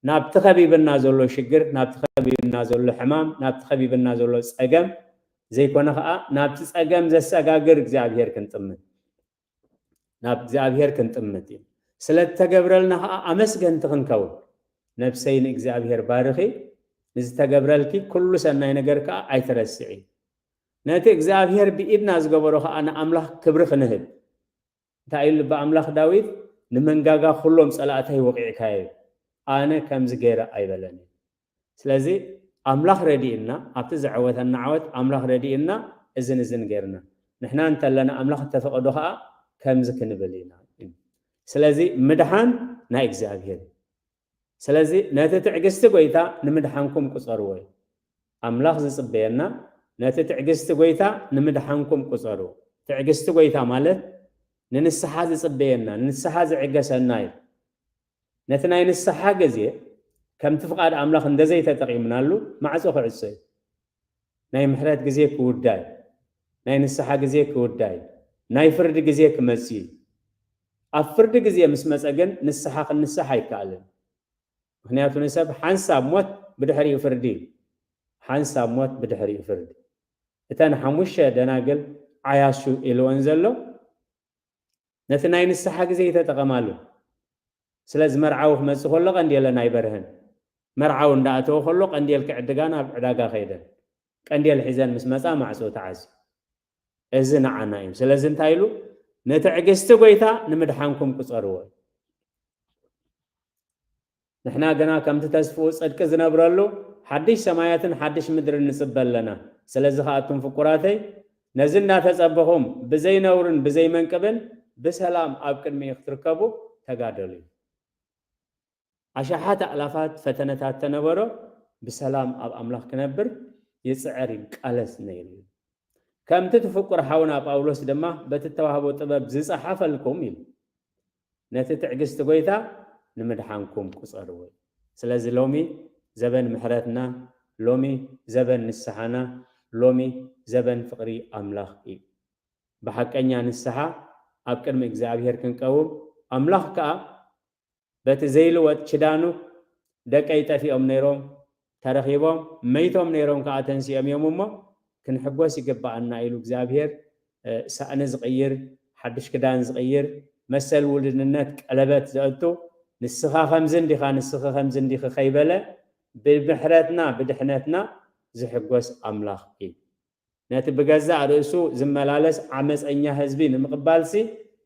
ናብቲ ከቢብና ዘሎ ሽግር፣ ናብቲ ከቢብና ዘሎ ሕማም፣ ናብቲ ከቢብና ዘሎ ጸገም ዘይኮነ ኸኣ ናብቲ ጸገም ዘሰጋግር እግዚኣብሔር ክንጥምት፣ ናብ እግዚኣብሔር ክንጥምት እዩ። ስለ እተገብረልና ኸኣ ኣመስገንቲ ክንከውን። ነብሰይ ንእግዚኣብሔር ባርኺ፣ ንዝተገብረልኪ ኩሉ ሰናይ ነገር ከኣ ኣይትረስዒ። ነቲ እግዚኣብሔር ብኢድና ዝገበሮ ኸኣ ንኣምላኽ ክብሪ ክንህብ። እንታይ ኢሉ ልቢ ኣምላኽ ዳዊት? "ንመንጋጋ ኩሎም ጸላእተይ ወቒዕካዮ፣ ኣነ ከምዚ ገይረ" ኣይበለን እዩ። ስለዚ ኣምላኽ ረዲእና፣ ኣብቲ ዘዐወተና ዓወት ኣምላኽ ረዲእና፣ እዝን እዝን ገይርና። ንሕና እንተለና ኣምላኽ እተፈቐዶ ከዓ ከምዚ ክንብል ኢና። ስለዚ ምድሓን ናይ እግዚኣብሔር እዩ። ስለዚ ነቲ ትዕግስቲ ጎይታ ንምድሓንኩም ቁጸርዎ እዩ። ኣምላኽ ዝጽበየና ነቲ ትዕግስቲ ጎይታ ንምድሓንኩም ቁጸርዎ። ትዕግስቲ ጎይታ ማለት ንንስሓ ዝጽበየና፣ ንንስሓ ዝዕገሰና እዩ። ነቲ ናይ ንስሓ ግዜ ከምቲ ፍቓድ ኣምላኽ እንተዘይተጠቒምናሉ ማዕጾ ክዕጾ እዩ። ናይ ምሕረት ግዜ ክውዳእ እዩ። ናይ ንስሓ ግዜ ክውዳእ እዩ። ናይ ፍርዲ ግዜ ክመጽእ እዩ። ኣብ ፍርዲ ግዜ ምስ መጸ ግን ንስሓ ክንስሕ ኣይከኣልን። ምክንያቱ ንሰብ ሓንሳብ ሞት ብድሕሪኡ ፍርዲ እዩ። ሓንሳብ ሞት ብድሕሪኡ ፍርዲ። እተን ሓሙሽተ ደናግል ዓያሹ ኢልወን ዘሎ ነቲ ናይ ንስሓ ግዜ ይተጠቐማሉ። ስለዚ መርዓዊ ክመጽእ ከሎ ቀንዴለን ኣይበርህን። መርዓዊ እንዳኣተወ ከሎ ቀንዴል ክዕድጋ ናብ ዕዳጋ ከይደን። ቀንዴል ሒዘን ምስ መጻ ማዕጾ ተዓጽዩ። እዚ ንዓና እዩ። ስለዚ እንታይ ኢሉ? ንትዕግስቲ ጎይታ ንምድሓንኩም ቁጸርዎ። ንሕና ግና ከምቲ ተስፍኡ ጽድቂ ዝነብረሉ ሓድሽ ሰማያትን ሓድሽ ምድርን ንጽበ ኣለና። ስለዚ ከኣ ኣቱም ፍቁራተይ ነዚ እንዳተጸበኹም ብዘይነውርን ብዘይመንቅብን ብሰላም ኣብ ቅድሚኡ ክትርከቡ ተጋደሉ። ኣሽሓት ኣእላፋት ፈተነታት ተነበሮ ብሰላም ኣብ ኣምላኽ ክነብር ይጽዕር ይቃለስ ነይሩ እዩ። ከምቲ እቲ ፍቁር ሓውና ጳውሎስ ድማ በቲ እተዋህቦ ጥበብ ዝጸሓፈልኩም ኢሉ ነቲ ትዕግስቲ ጎይታ ንምድሓንኩም ቁጸርዎ። ስለዚ ሎሚ ዘበን ምሕረትና፣ ሎሚ ዘበን ንስሓና፣ ሎሚ ዘበን ፍቕሪ ኣምላኽ እዩ። ብሓቀኛ ንስሓ ኣብ ቅድሚ እግዚኣብሔር ክንቀውም ኣምላኽ ከኣ በቲ ዘይልወጥ ኪዳኑ ደቀይ ጠፊኦም ነይሮም ተረኺቦም መይቶም ነይሮም ከኣ ተንሲኦም እዮም እሞ ክንሕጎስ ይግብኣና ኢሉ እግዚኣብሔር ሳእኒ ዝቕይር ሓድሽ ክዳን ዝቕይር መሰል ውልድነት ቀለበት ዘእቱ ንስኻ ከምዚ እንዲኻ ንስኺ ከምዚ እንዲኺ ከይበለ ብምሕረትና ብድሕነትና ዝሕጎስ ኣምላኽ እዩ። ነቲ ብገዛእ ርእሱ ዝመላለስ ዓመፀኛ ህዝቢ ንምቕባልሲ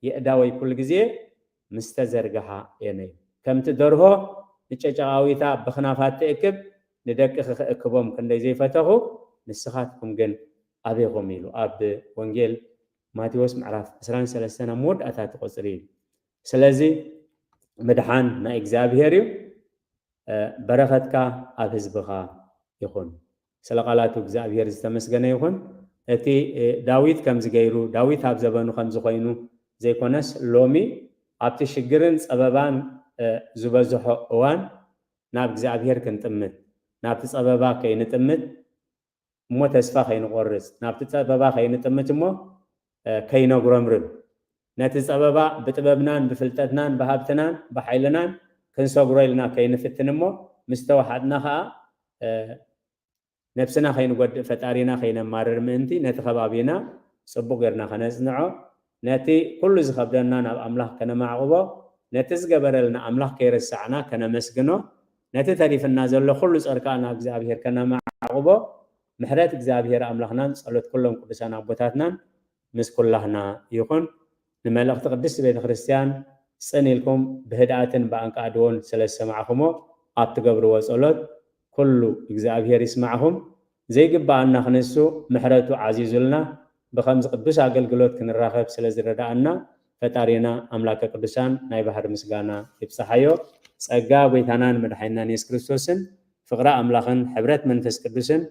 የእዳወይ ኩሉ ግዜ ምስ ተዘርግሓ እየ ነይ ከምቲ ደርሆ ንጨጨቓዊታ ብኽናፋት ትእክብ ንደቅኺ ክእክቦም ክንደይ ዘይፈተኹ ንስኻትኩም ግን ኣበይኹም ኢሉ ኣብ ወንጌል ማቴዎስ ምዕራፍ ዕስራን ሰለስተን ኣብ መወዳእታ ትቆፅሪ እዩ። ስለዚ ምድሓን ናይ እግዚኣብሔር እዩ። በረኸትካ ኣብ ህዝብኻ ይኹን። ስለ ቃላቱ እግዚኣብሔር ዝተመስገነ ይኹን። እቲ ዳዊት ከምዚ ገይሩ ዳዊት ኣብ ዘበኑ ከምዚ ኮይኑ ዘይኮነስ ሎሚ ኣብቲ ሽግርን ፀበባን ዝበዝሖ እዋን ናብ እግዚኣብሔር ክንጥምት ናብቲ ፀበባ ከይንጥምት እሞ ተስፋ ከይንቆርፅ ናብቲ ፀበባ ከይንጥምት እሞ ከይነጉረምርም ነቲ ፀበባ ብጥበብናን ብፍልጠትናን ብሃብትናን ብሓይልናን ክንሰግሮ ኢልና ከይንፍትን እሞ ምስ ተዋሓጥና ከዓ ነብስና ከይንጎድእ ፈጣሪና ከይነማርር ምእንቲ ነቲ ከባቢና ፅቡቅ ጌርና ከነፅንዖ ነቲ ኩሉ ዝከብደና ናብ ኣምላኽ ከነማዕቕቦ ነቲ ዝገበረልና ኣምላኽ ከይረሳዕና ከነመስግኖ ነቲ ተሪፍና ዘሎ ኩሉ ጸርካ ናብ እግዚኣብሔር ከነማዕቕቦ ምሕረት እግዚኣብሔር ኣምላኽናን ጸሎት ኩሎም ቅዱሳን ኣቦታትናን ምስ ኩላህና ይኹን። ንመልእኽቲ ቅድስቲ ቤተ ክርስቲያን ጽን ኢልኩም ብህድኣትን ብኣንቃዕድዎን ስለ ዝሰማዕኹሞ ኣብ ትገብርዎ ጸሎት ኩሉ እግዚኣብሔር ይስማዕኹም። ዘይግብኣና ክንሱ ምሕረቱ ዓዚዙልና ብኸምዚ ቅዱስ ኣገልግሎት ክንራኸብ ስለ ዝረድኣና ፈጣሪና ኣምላከ ቅዱሳን ናይ ባህሪ ምስጋና ይብፅሓዮ። ጸጋ ጎይታናን መድሓኒናን የሱስ ክርስቶስን ፍቕሪ ኣምላኽን ሕብረት መንፈስ ቅዱስን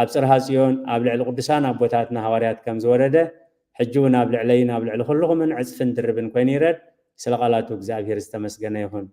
ኣብ ጽርሃ ጽዮን ኣብ ልዕሊ ቅዱሳን ኣቦታትና ሃዋርያት ከም ዝወረደ ሕጂ እውን ኣብ ልዕለይን ኣብ ልዕሊ ኩልኹምን ዕፅፍን ድርብን ኮይኑ ይረድ። ስለ ቃላቱ እግዚኣብሔር ዝተመስገነ ይኹን።